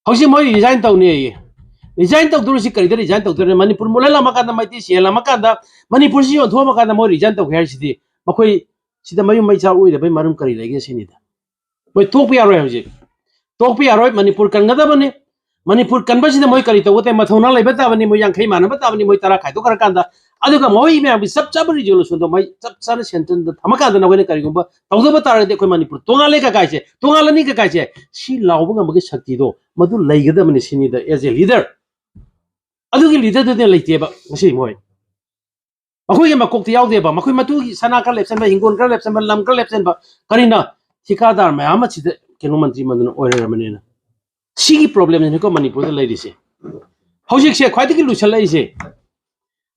ꯍꯧꯖꯤꯛ ꯃꯣꯏ ꯔꯤꯖꯥꯏꯟ ꯇꯧꯅꯦꯌꯦ꯫ ꯔꯤꯖꯥꯏꯟ ꯇꯧꯗꯣꯔꯤꯁꯤ ꯀꯔꯤꯗ ꯔꯤꯖꯥꯏꯟ ꯇꯧꯗꯣꯏꯅꯣ? ꯃꯅꯤꯄꯨꯔ ꯃꯨꯠꯍꯜꯂꯝꯃꯀꯥꯟꯗ, ꯃꯩꯇꯩ ꯁꯤꯍꯜꯂꯝꯃꯀꯥꯟꯗ, ꯃꯅꯤꯄꯨꯔꯁꯤ ꯌꯣꯟꯊꯣꯛꯑꯝꯃꯀꯥꯟꯗ ꯃꯣꯏ ꯔꯤꯖꯥꯏꯟ ꯇꯧꯒꯦ ꯍꯥꯏꯔꯤꯁꯤꯗꯤ, ꯃꯈꯣꯏ ꯁꯤꯗ ꯃꯌꯨꯝ ꯃꯩꯆꯥ ꯑꯣꯏꯗꯕꯩ ꯃꯔꯝ ꯀꯔꯤ ꯂꯩꯒꯦ ꯁꯤꯅꯤꯗ꯫ ꯃꯣꯏ ꯇꯣꯛꯄ ꯌꯥꯔꯣꯏ ꯍꯧꯖꯤꯛ꯫ ꯇꯣꯛꯄ ꯌꯥꯔꯣꯏ꯫ ꯃꯅꯤꯄꯨꯔ ꯀꯟꯒꯗꯕꯅꯤ꯫ ꯃꯅꯤꯄꯨꯔ ꯀꯟꯕꯁꯤꯗ ꯃꯣꯏ ꯀꯔꯤ ꯇꯧꯒꯗꯦ? ꯃꯊꯧꯅꯥ ꯂꯩꯕ ꯇꯥꯕꯅꯤ, ꯃꯣꯏ ꯌꯥꯡꯈꯩ ꯃꯥꯟꯅꯕ ꯇꯥꯕꯅꯤ, ꯃꯣꯏ ꯇꯔꯥ ꯈꯥꯏꯗꯣꯛꯈ꯭ꯔꯀꯥꯟꯗ꯫ ꯑꯗꯨꯒ ꯃꯣꯏ ꯃꯌꯥꯝꯒꯤ ꯆꯞ ꯆꯥꯕ ꯔꯤꯖꯣꯂꯨꯁꯟꯗꯣ ꯃꯣꯏ ꯆꯞ ꯆꯥꯅ ꯁꯦꯟꯇꯔꯗ ꯊꯝꯃꯀꯥꯟꯗ ꯅꯈꯣꯏꯅ ꯀꯔꯤꯒꯨꯝꯕ ꯇꯧꯗꯕ ꯇꯥꯔꯒꯗꯤ ꯑꯩꯈꯣꯏ ꯃꯅꯤꯄꯨꯔ ꯇꯣꯉꯥꯜꯂꯦ ꯀꯀꯥꯏꯁꯦ, ꯇꯣꯉꯥꯜꯂꯅꯤ ꯀꯀꯥꯏꯁꯦ, ꯁꯤ ꯂꯥꯎꯕ ꯉꯝꯕꯒꯤ ꯁꯛꯇꯤꯗꯣ ꯃꯗꯨ ꯂꯩꯒꯗꯕꯅꯤ ꯁꯤꯅꯤꯗ, as a leader꯫ ꯑꯗꯨꯒꯤ ꯂꯤꯗꯔꯗꯨꯗꯤ ꯂꯩꯇꯦꯕ ꯉꯁꯤ ꯃꯣꯏ꯫ ꯃꯈꯣꯏꯒꯤ ꯃꯀꯣꯛꯇ ꯌꯥꯎꯗꯦꯕ꯫ ꯃꯈꯣꯏ ꯃꯇꯨꯒꯤ ꯁꯅꯥ ꯈꯔ ꯂꯦꯞꯁꯟꯕ, ꯍꯤꯡꯒꯣꯜ ꯈꯔ ꯂꯦꯞꯁꯟꯕ, ꯂꯝ ꯈꯔ ꯂꯦꯞꯁꯟꯕ, ꯀꯔꯤꯅ ꯊꯤꯀꯥꯗꯥꯔ ꯃꯌꯥꯝ ꯑꯃ ꯁꯤꯗ ꯀꯩꯅꯣ ꯃꯟꯇ꯭ꯔꯤ ꯃꯟꯗꯅ ꯑꯣꯏꯔꯔꯕꯅꯤꯅ꯫ ꯁꯤꯒꯤ ꯄ꯭ꯔꯣꯕ꯭ꯂꯦꯝꯁꯤꯅꯤꯀꯣ ꯃꯅꯤꯄꯨꯔꯗ ꯂꯩꯔꯤꯁꯦ꯫ ꯍꯧꯖꯤꯛꯁꯦ ꯈ꯭ꯋꯥꯏꯗꯒꯤ ꯂꯨꯁꯜꯂꯛꯏꯁꯦ,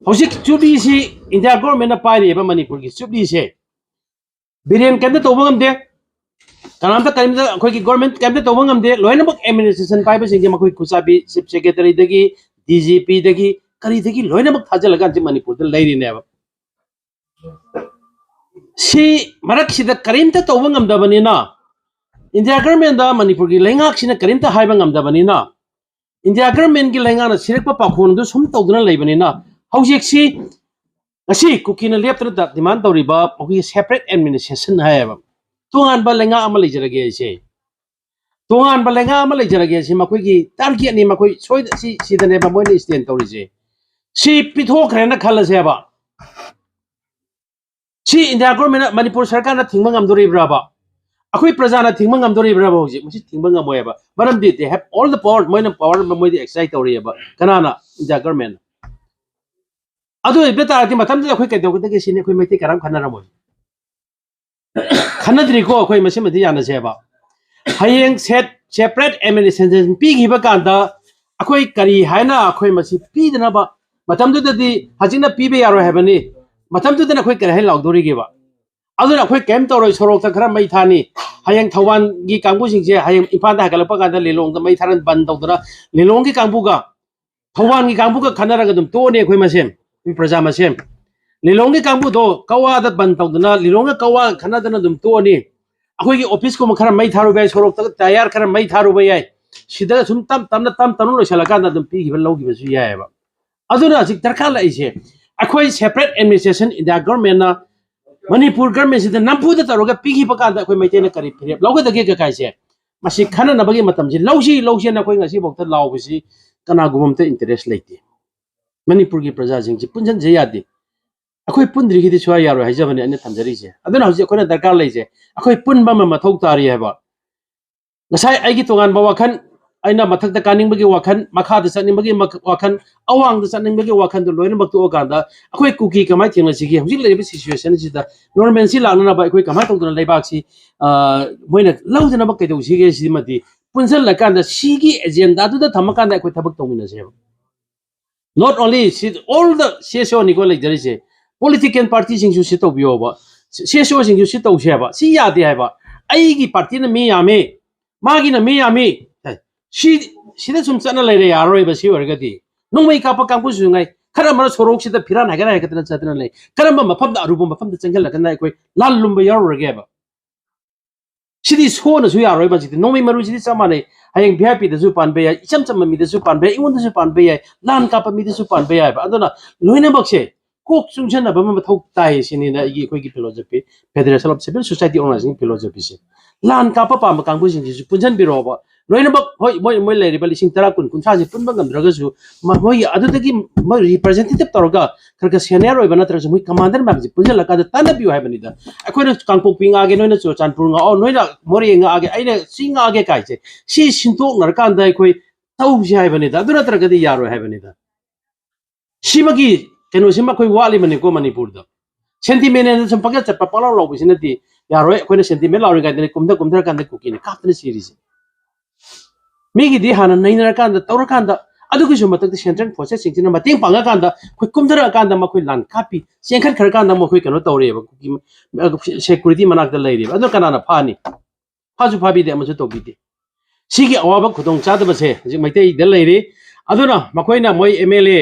ꯍꯧꯖꯤꯛ ꯆꯨꯞꯂꯤꯁꯤ ꯏꯟꯗꯤꯌꯥ ꯒꯣꯔꯃꯦꯟꯅ ꯄꯥꯏꯔꯤꯑꯕ ꯃꯅꯤꯄꯨꯔꯒꯤ ꯆꯨꯞꯂꯤꯁꯦ꯫ ꯕꯤꯔꯦꯟ ꯀꯩꯝꯇ ꯇꯧꯕ ꯉꯝꯗꯦ, ꯀꯅꯥꯝꯇ ꯀꯔꯤꯝꯇ ꯑꯩꯈꯣꯏꯒꯤ ꯒꯣꯔꯃꯦꯟ ꯀꯩꯝꯇ ꯇꯧꯕ ꯉꯝꯗꯦ꯫ ꯂꯣꯏꯅꯃꯛ ꯑꯦꯗꯃꯤꯅꯤꯁꯇ꯭ꯔꯦꯁꯟ ꯄꯥꯏꯕꯁꯤꯡꯁꯦ ꯃꯈꯣꯏ ꯈꯨꯆꯥꯕꯤ ꯆꯤꯐ ꯁꯦꯀ꯭ꯔꯦꯇꯔꯤꯗꯒꯤ, ꯗꯤ ꯖꯤ ꯄꯤꯗꯒꯤ, ꯀꯔꯤꯗꯒꯤ ꯂꯣꯏꯅꯃꯛ ꯊꯥꯖꯤꯜꯂꯒ ꯍꯧꯖꯤꯛ ꯃꯅꯤꯄꯨꯔꯗ ꯂꯩꯔꯤꯅꯦꯕ꯫ ꯁꯤ ꯃꯔꯛꯁꯤꯗ ꯀꯔꯤꯝꯇ ꯇꯧꯕ ꯉꯝꯗꯕꯅꯤꯅ, ꯏꯟꯗꯤꯌꯥ ꯒꯔꯃꯦꯟꯗ ꯃꯅꯤꯄꯨꯔꯒꯤ ꯂꯩꯉꯥꯛꯁꯤꯅ ꯀꯔꯤꯝꯇ ꯍꯥꯏꯕ ꯉꯝꯗꯕꯅꯤꯅ, ꯏꯟꯗꯤꯌꯥ ꯒꯔꯃꯦꯟꯒꯤ ꯂꯩꯉꯥꯛꯅ ꯁꯤꯔꯛꯄ ꯄꯥꯎꯈꯣꯟꯗꯨ ꯁꯨꯝ ꯇꯧꯗꯨꯅ ꯂꯩꯕꯅꯤꯅ, ꯍꯧꯖꯤꯛꯁꯤ ꯉꯁꯤ ꯀꯨꯀꯤꯅ ꯂꯦꯞꯇꯅ ꯗꯤꯃꯥꯟ ꯇꯧꯔꯤꯕ ꯑꯩꯈꯣꯏꯒꯤ ꯁꯦꯄꯔꯦꯠ ꯑꯦꯗꯃꯤꯅꯤꯁꯇ꯭ꯔꯦꯁꯟ ꯍꯥꯏꯌꯦꯕ, ꯇꯣꯉꯥꯟꯕ ꯂꯩꯉꯥꯛ ꯑꯃ ꯂꯩꯖꯔꯒꯦ ꯑꯩꯁꯦ, ꯇꯣꯉꯥꯟꯕ ꯂꯩꯉꯥꯛ ꯑꯃ ꯂꯩꯖꯔꯒꯦ ꯁꯤ ꯃꯈꯣꯏꯒꯤ ꯇꯥꯔꯒꯦꯠꯅꯤ꯫ ꯃꯈꯣꯏ ꯁꯣꯏꯗ ꯁꯤ ꯁꯤꯗꯅꯦꯕ ꯃꯣꯏꯅ ꯁ꯭ꯇꯦꯟ ꯇꯧꯔꯤꯁꯦ꯫ ꯁꯤ ꯄꯤꯊꯣꯛꯈ꯭ꯔꯦꯅ ꯈꯜꯂꯁꯦꯕ, ꯁꯤ ꯏꯟꯗꯤꯌꯥ ꯒꯣꯔꯃꯦꯟꯅ, ꯃꯅꯤꯄꯨꯔ ꯁꯔꯀꯥꯔꯅ ꯊꯤꯡꯕ ꯉꯝꯗꯣꯔꯤꯕ꯭ꯔꯕ? ꯑꯩꯈꯣꯏ ꯄ꯭ꯔꯖꯥꯅ ꯊꯤꯡꯕ ꯉꯝꯗꯣꯔꯤꯕ꯭ꯔꯕ? ꯍꯧꯖꯤꯛ ꯃꯁꯤ ꯊꯤꯡꯕ ꯉꯝꯃꯣꯏꯕ꯫ ꯃꯔꯝꯗꯤ they have all the power, ꯃꯣꯏꯅ ꯄꯋꯥꯔ ꯃꯣꯏꯗꯤ ꯑꯦꯛꯁꯔꯁꯥꯏꯁ ꯇꯧꯔꯤꯑꯕ꯫ ꯀꯅꯥꯅ? ꯏꯟꯗꯤꯌꯥ ꯒꯣꯔꯃꯦꯟꯅ꯫ ꯑꯗꯨ ꯑꯣꯏꯕ ꯇꯥꯔꯗꯤ ꯃꯇꯝꯗꯨꯗ ꯑꯩꯈꯣꯏ ꯀꯩꯗꯧꯒꯗꯒꯦ ꯁꯤꯅꯤ, ꯑꯩꯈꯣꯏ ꯃꯩꯇꯩ ꯀꯅꯥꯝ ꯈꯟꯅꯔꯝꯃꯣꯏ꯫ ꯈꯟꯅꯗ꯭ꯔꯤꯀꯣ ꯑꯩꯈꯣꯏ, ꯃꯁꯤꯃꯗꯤ ꯌꯥꯅꯁꯦꯕ꯫ ꯍꯌꯦꯡ ꯁꯦꯠ ꯁꯦꯄꯔꯦꯠ ꯑꯦꯗꯃꯤꯅꯤꯁꯇ꯭ꯔꯦꯁꯟ ꯄꯤꯈꯤꯕ ꯀꯥꯟꯗ ꯑꯩꯈꯣꯏ ꯀꯔꯤ ꯍꯥꯏꯅ ꯑꯩꯈꯣꯏ ꯃꯁꯤ ꯄꯤꯗꯅꯕ? ꯃꯇꯝꯗꯨꯗꯗꯤ ꯍꯧꯖꯤꯛꯅ ꯄꯤꯕ ꯌꯥꯔꯣꯏ ꯍꯥꯏꯕꯅꯤ, ꯃꯇꯝꯗꯨꯗꯅ ꯑꯩꯈꯣꯏ ꯀꯔꯤ ꯍꯥꯏ ꯂꯥꯎꯗꯣꯔꯤꯒꯦꯕ? ꯑꯗꯨꯅ ꯑꯩꯈꯣꯏ ꯀꯔꯤꯝ ꯇꯧꯔꯣꯏ, ꯁꯣꯔꯣꯛꯇ ꯈꯔ ꯃꯩ ꯊꯥꯅꯤ꯫ ꯍꯌꯦꯡ ꯊꯧꯕꯥꯜꯒꯤ ꯀꯥꯡꯕꯨꯁꯤꯡꯁꯦ ꯍꯌꯦꯡ ꯏꯝꯐꯥꯜꯗ ꯍꯥꯏꯒꯠꯂꯛꯄ ꯀꯥꯟꯗ ꯂꯤꯂꯣꯡꯗ ꯃꯩ ꯊꯥꯔ ꯕꯟ ꯇꯧꯗꯅ, ꯂꯤꯂꯣꯡꯒꯤ ꯀꯥꯡꯕꯨꯒ ꯊꯧꯕꯥꯜꯒꯤ ꯀꯥꯡꯕꯨꯒ ꯈꯟꯅꯔꯒ ꯑꯗꯨꯝ ꯇꯣꯛꯑꯅꯤ ꯑꯩꯈꯣꯏ ꯃꯁꯦꯟ, ꯑꯩꯈꯣꯏ ꯄ꯭ꯔꯖꯥ ꯃꯁꯦꯟ꯫ ꯂꯤꯂꯣꯡꯒꯤ ꯀꯥꯡꯕꯨꯗꯣ ꯀꯋꯥꯗ ꯕꯟ ꯇꯧꯗꯅ, ꯂꯤꯂꯣꯡꯒ ꯀꯋꯥꯒ ꯈꯟꯅꯗꯅ ꯑꯗꯨꯝ ꯇꯣꯛꯑꯅꯤ꯫ ꯑꯩꯈꯣꯏꯒꯤ ꯑꯣꯐꯤꯁꯀꯨꯝꯕ ꯈꯔ ꯃꯩ ꯊꯥꯔꯨꯕ ꯌꯥꯏ, ꯁꯣꯔꯣꯛꯇ ꯇꯌꯥꯔ ꯈꯔ ꯃꯩ ꯊꯥꯔꯨꯕ ꯌꯥꯏ꯫ ꯁꯤꯗ ꯁꯨꯝ ꯇꯞ ꯇꯞꯅ, ꯇꯞ ꯇꯞꯅ ꯂꯣꯏꯁꯤꯜꯂꯀꯥꯟꯗ ꯑꯗꯨꯝ ꯄꯤꯈꯤꯕ, ꯂꯧꯈꯤꯕꯁꯨ ꯌꯥꯏꯑꯕ꯫ ꯑꯗꯨꯅ ꯍꯧꯖꯤꯛ ꯗꯔꯀꯥꯔ ꯂꯩꯔꯤꯁꯦ, ꯑꯩꯈꯣꯏ separate administration, ꯏꯟꯗꯤꯌꯥ ꯒꯣꯔꯃꯦꯟꯅ ꯃꯅꯤꯄꯨꯔ ꯒꯣꯔꯃꯦꯟꯁꯤꯗ ꯅꯝꯐꯨꯗ ꯇꯧꯔꯒ ꯄꯤꯈꯤꯕ ꯀꯥꯟꯗ ꯑꯩꯈꯣꯏ ꯃꯩꯇꯩꯅ ꯀꯔꯤ ꯐꯤꯔꯦꯞ ꯂꯧꯒꯗꯒꯦ ꯀꯀꯥꯏꯁꯦ? ꯃꯁꯤ ꯈꯟꯅꯅꯕꯒꯤ ꯃꯇꯝꯁꯤ ꯂꯧꯁꯤ, ꯂꯧꯁꯤꯅ ꯑꯩꯈꯣꯏ ꯉꯁꯤꯐꯥꯎꯗ ꯂꯥꯎꯕꯁꯤ ꯀꯅꯥꯒꯨꯝꯕ ꯑꯝꯇ interest ꯂꯩꯇꯦ꯫ ꯃꯅꯤꯄꯨꯔꯒꯤ ꯄ꯭ꯔꯖꯥꯁꯤꯡꯁꯤ ꯄꯨꯟꯁꯤꯟꯖ ꯌꯥꯗꯦ꯫ ꯑꯩꯈꯣꯏ ꯄꯨꯟꯗ꯭ꯔꯤꯒꯤꯗꯤ ꯁꯨꯡꯌꯥ ꯌꯥꯔꯣꯏ ꯍꯥꯏꯖꯕꯅꯤ ꯑꯩꯅ ꯊꯝꯖꯔꯤꯁꯦ꯫ ꯑꯗꯨꯅ ꯍꯧꯖꯤꯛ ꯑꯩꯈꯣꯏꯅ ꯗꯔꯀꯥꯔ ꯂꯩꯁꯦ, ꯑꯩꯈꯣꯏ ꯄꯨꯟꯕ ꯑꯃ ꯃꯊꯧ ꯇꯥꯔꯤ ꯍꯥꯏꯕ꯫ ꯉꯁꯥꯏ ꯑꯩꯒꯤ ꯇꯣꯉꯥꯟꯕ ꯋꯥꯈꯜ, ꯑꯩꯅ ꯃꯊꯛꯇ ꯀꯥꯅꯤꯡꯕꯒꯤ ꯋꯥꯈꯜ, ꯃꯈꯥꯗ ꯆꯠꯅꯤꯡꯕꯒꯤ ꯃꯈ-, ꯋꯥꯈꯜ, ꯑꯋꯥꯡꯗ ꯆꯠꯅꯤꯡꯕꯒꯤ ꯋꯥꯈꯜꯗꯣ ꯂꯣꯏꯅꯃꯛ ꯇꯣꯛꯑꯀꯥꯟꯗ ꯑꯩꯈꯣꯏ ꯀꯨꯀꯤ ꯀꯃꯥꯏꯅ ꯊꯦꯡꯅꯁꯤꯒꯦ? ꯍꯧꯖꯤꯛ ꯂꯩꯔꯤꯕ situationꯁꯤꯗ normalcy ꯂꯥꯛꯅꯅꯕ ꯑꯩꯈꯣꯏ ꯀꯃꯥꯏꯅ ꯇꯧꯗꯅ ꯂꯩꯕꯥꯛꯁꯤ, ꯑ, ꯃꯣꯏꯅ ꯂꯧꯗꯅꯕ ꯀꯩꯗꯧꯁꯤꯒꯦ? ꯁꯤꯃꯗꯤ ꯄꯨꯟꯁꯤꯜꯂꯀꯥꯟꯗ ꯁꯤꯒꯤ agendaꯗꯨꯗ ꯊꯝꯃꯀꯥꯟꯗ ꯑꯩꯈꯣꯏ ꯊꯕꯛ ꯇꯧꯃꯤꯟꯅꯁꯦꯕ꯫ Not only ꯁꯤ, all the CSOꯅꯤꯀꯣ ꯂꯩꯖꯔꯤꯁꯦ, political partyꯁꯤꯡꯁꯨ ꯁꯤ ꯇꯧꯕꯤꯌꯣꯕ, CSOꯁꯤꯡꯁꯨ ꯁꯤ ꯇꯧꯁꯦ ꯍꯥꯏꯕ, ꯁꯤ ꯌꯥꯗꯦ ꯍꯥꯏꯕ, ꯑꯩꯒꯤ partyꯅ ꯃꯤ ꯌꯥꯝꯃꯤ, ꯃꯥꯒꯤꯅ ꯃꯤ ꯌꯥꯝꯃꯤ, ꯁꯤ, ꯁꯤꯗ ꯁꯨꯝ ꯆꯠꯅ ꯂꯩꯔꯦ, ꯌꯥꯔꯔꯣꯏꯕ꯫ ꯁꯤ ꯑꯣꯏꯔꯒꯗꯤ ꯅꯣꯡꯃꯩ ꯀꯥꯞꯄ ꯀꯥꯡꯕꯨꯁꯨ ꯉꯥꯏ, ꯈꯔ ꯑꯃꯅ ꯁꯣꯔꯣꯛꯁꯤꯗ ꯐꯤꯔꯥꯟ ꯍꯥꯏꯒꯠ ꯍꯥꯏꯒꯠꯇꯅ ꯆꯠꯇꯅ ꯂꯩ꯫ ꯀꯔꯝꯕ ꯃꯐꯝꯗ, ꯑꯔꯨꯕ ꯃꯐꯝꯗ ꯆꯪꯁꯤꯜꯂꯒꯅ ꯑꯩꯈꯣꯏ ꯂꯥꯜꯂꯨꯝꯕ ꯌꯥꯎꯔꯨꯔꯒꯦꯕ? ꯁꯤꯗꯤ ꯁꯣꯅꯁꯨ ꯌꯥꯔꯣꯏ꯫ ꯃꯁꯤꯗꯤ ꯅꯣꯡꯃꯩ ꯃꯔꯨꯁꯤꯗꯤ ꯆꯞ ꯃꯥꯟꯅꯩ꯫ ꯍꯌꯦꯡ VIPꯗꯁꯨ ꯄꯥꯟꯕ ꯌꯥꯏ, ꯏꯆꯝ ꯆꯝꯕ ꯃꯤꯗꯁꯨ ꯄꯥꯟꯕ ꯌꯥꯏ, ꯑꯩꯉꯣꯟꯗꯁꯨ ꯄꯥꯟꯕ ꯌꯥꯏ, ꯂꯥꯟ ꯀꯥꯞꯄ ꯃꯤꯗꯁꯨ ꯄꯥꯟꯕ ꯌꯥꯏꯕ꯫ ꯑꯗꯨꯅ ꯂꯣꯏꯅꯃꯛꯁꯦ ꯀꯣꯛ ꯆꯨꯡꯁꯟꯅꯕ ꯑꯃ ꯃꯊꯧ ꯇꯥꯏ ꯁꯤꯅꯤꯅ ꯑꯩꯒꯤ, ꯑꯩꯈꯣꯏꯒꯤ philosophy, Federation of Civil Society Organization philosophyꯁꯦ꯫ ꯂꯥꯟ ꯀꯥꯞꯄ ꯄꯥꯝꯕ ꯀꯥꯡꯕꯨꯁꯤꯡꯁꯤꯁꯨ ꯄꯨꯟꯁꯤꯟꯕꯤꯔꯛꯑꯣꯕ꯫ ꯂꯣꯏꯅꯃꯛ, ꯍꯣꯏ, ꯃꯣꯏ, ꯃꯣꯏ ꯂꯩꯔꯤꯕ ꯂꯤꯁꯤꯡ ꯇꯔꯥ, ꯀꯨꯟ, ꯀꯨꯟꯊ꯭ꯔꯥꯁꯤ ꯄꯨꯟꯕ ꯉꯝꯗ꯭ꯔꯒꯁꯨ, ꯃ-, ꯃꯣꯏ ꯑꯗꯨꯗꯒꯤ ꯃꯣꯏ representative ꯇꯧꯔꯒ ꯈꯔ ꯈꯔ senior ꯑꯣꯏꯕ ꯅꯠꯇ꯭ꯔꯒꯁꯨ ꯃꯣꯏ commander ꯃꯌꯥꯝꯁꯤ ꯄꯨꯟꯁꯤꯜꯂꯀꯥꯟꯗ ꯇꯥꯟꯅꯕꯤꯌꯨ ꯍꯥꯏꯕꯅꯤꯗ꯫ ꯑꯩꯈꯣꯏꯅ ꯀꯥꯡꯄꯣꯛꯄꯤ ꯉꯥꯛꯑꯒꯦ, ꯅꯣꯏꯅ ꯆꯨꯔꯆꯥꯟꯄꯨꯔ ꯉꯥꯛꯑꯣ, ꯅꯣꯏꯅ ꯃꯣꯔꯦ ꯉꯥꯛꯑꯒꯦ, ꯑꯩꯅ ꯁꯤ ꯉꯥꯛꯑꯒꯦ ꯀꯥꯏꯁꯦ, ꯁꯤ ꯁꯤꯟꯇꯣꯛꯅꯔꯀꯥꯟꯗ ꯑꯩꯈꯣꯏ ꯇꯧꯁꯤ ꯍꯥꯏꯕꯅꯤꯗ꯫ ꯑꯗꯨ ꯅꯠꯇ꯭ꯔꯒꯗꯤ ꯌꯥꯔꯣꯏ ꯍꯥꯏꯕꯅꯤꯗ꯫ ꯁꯤꯃꯒꯤ ꯀꯩꯅꯣꯁꯤꯃ ꯑꯩꯈꯣꯏ ꯋꯥꯠꯂꯤꯕꯅꯤꯀꯣ ꯃꯅꯤꯄꯨꯔꯗ꯫ Sentimentꯅ ꯁꯨꯝ ꯄꯪꯆꯠ ꯆꯠꯄ, ꯄꯪꯂꯥꯎ ꯂꯥꯎꯕꯁꯤꯅꯗꯤ ꯌꯥꯔꯣꯏ꯫ ꯑꯩꯈꯣꯏꯅ sentiment ꯂꯥꯎꯔꯤꯉꯩꯗꯅꯦ ꯀꯨꯝꯊ ꯀꯨꯝꯊꯔꯀꯥꯟꯗ ꯀꯨꯀꯤꯅ ꯀꯥꯞꯇꯅ ꯁꯤꯔꯤꯁꯦ꯫ ꯃꯤꯒꯤꯗꯤ ꯍꯥꯟꯅ ꯅꯩꯅꯔꯀꯥꯟꯗ, ꯇꯧꯔꯀꯥꯟꯗ, ꯑꯗꯨꯒꯤꯁꯨ ꯃꯊꯛꯇ central forcesꯁꯤꯡꯁꯤꯅ ꯃꯇꯦꯡ ꯄꯥꯡꯉꯀꯥꯟꯗ ꯑꯩꯈꯣꯏ ꯀꯨꯝꯊꯔꯛꯑꯀꯥꯟꯗ ꯃꯈꯣꯏ ꯂꯥꯟ ꯀꯥꯞꯄꯤ, ꯆꯦꯟꯈꯠꯈ꯭ꯔꯀꯥꯟꯗ ꯃꯈꯣꯏ ꯀꯩꯅꯣ ꯇꯧꯔꯦꯕ, ꯀꯨꯀꯤ security ꯃꯅꯥꯛꯇ ꯂꯩꯔꯦꯕ꯫ ꯑꯗꯨ ꯀꯅꯥꯅ ꯐꯥꯅꯤ? ꯐꯥꯁꯨ ꯐꯥꯕꯤꯗꯦ, ꯑꯃꯁꯨ ꯇꯧꯕꯤꯗꯦ꯫ ꯁꯤꯒꯤ ꯑꯋꯥꯕ ꯈꯨꯗꯣꯡ ꯆꯥꯗꯕꯁꯦ ꯍꯧꯖꯤꯛ ꯃꯩꯇꯩꯗ ꯂꯩꯔꯤ꯫ ꯑꯗꯨꯅ ꯃꯈꯣꯏꯅ ꯃꯣꯏ MLA,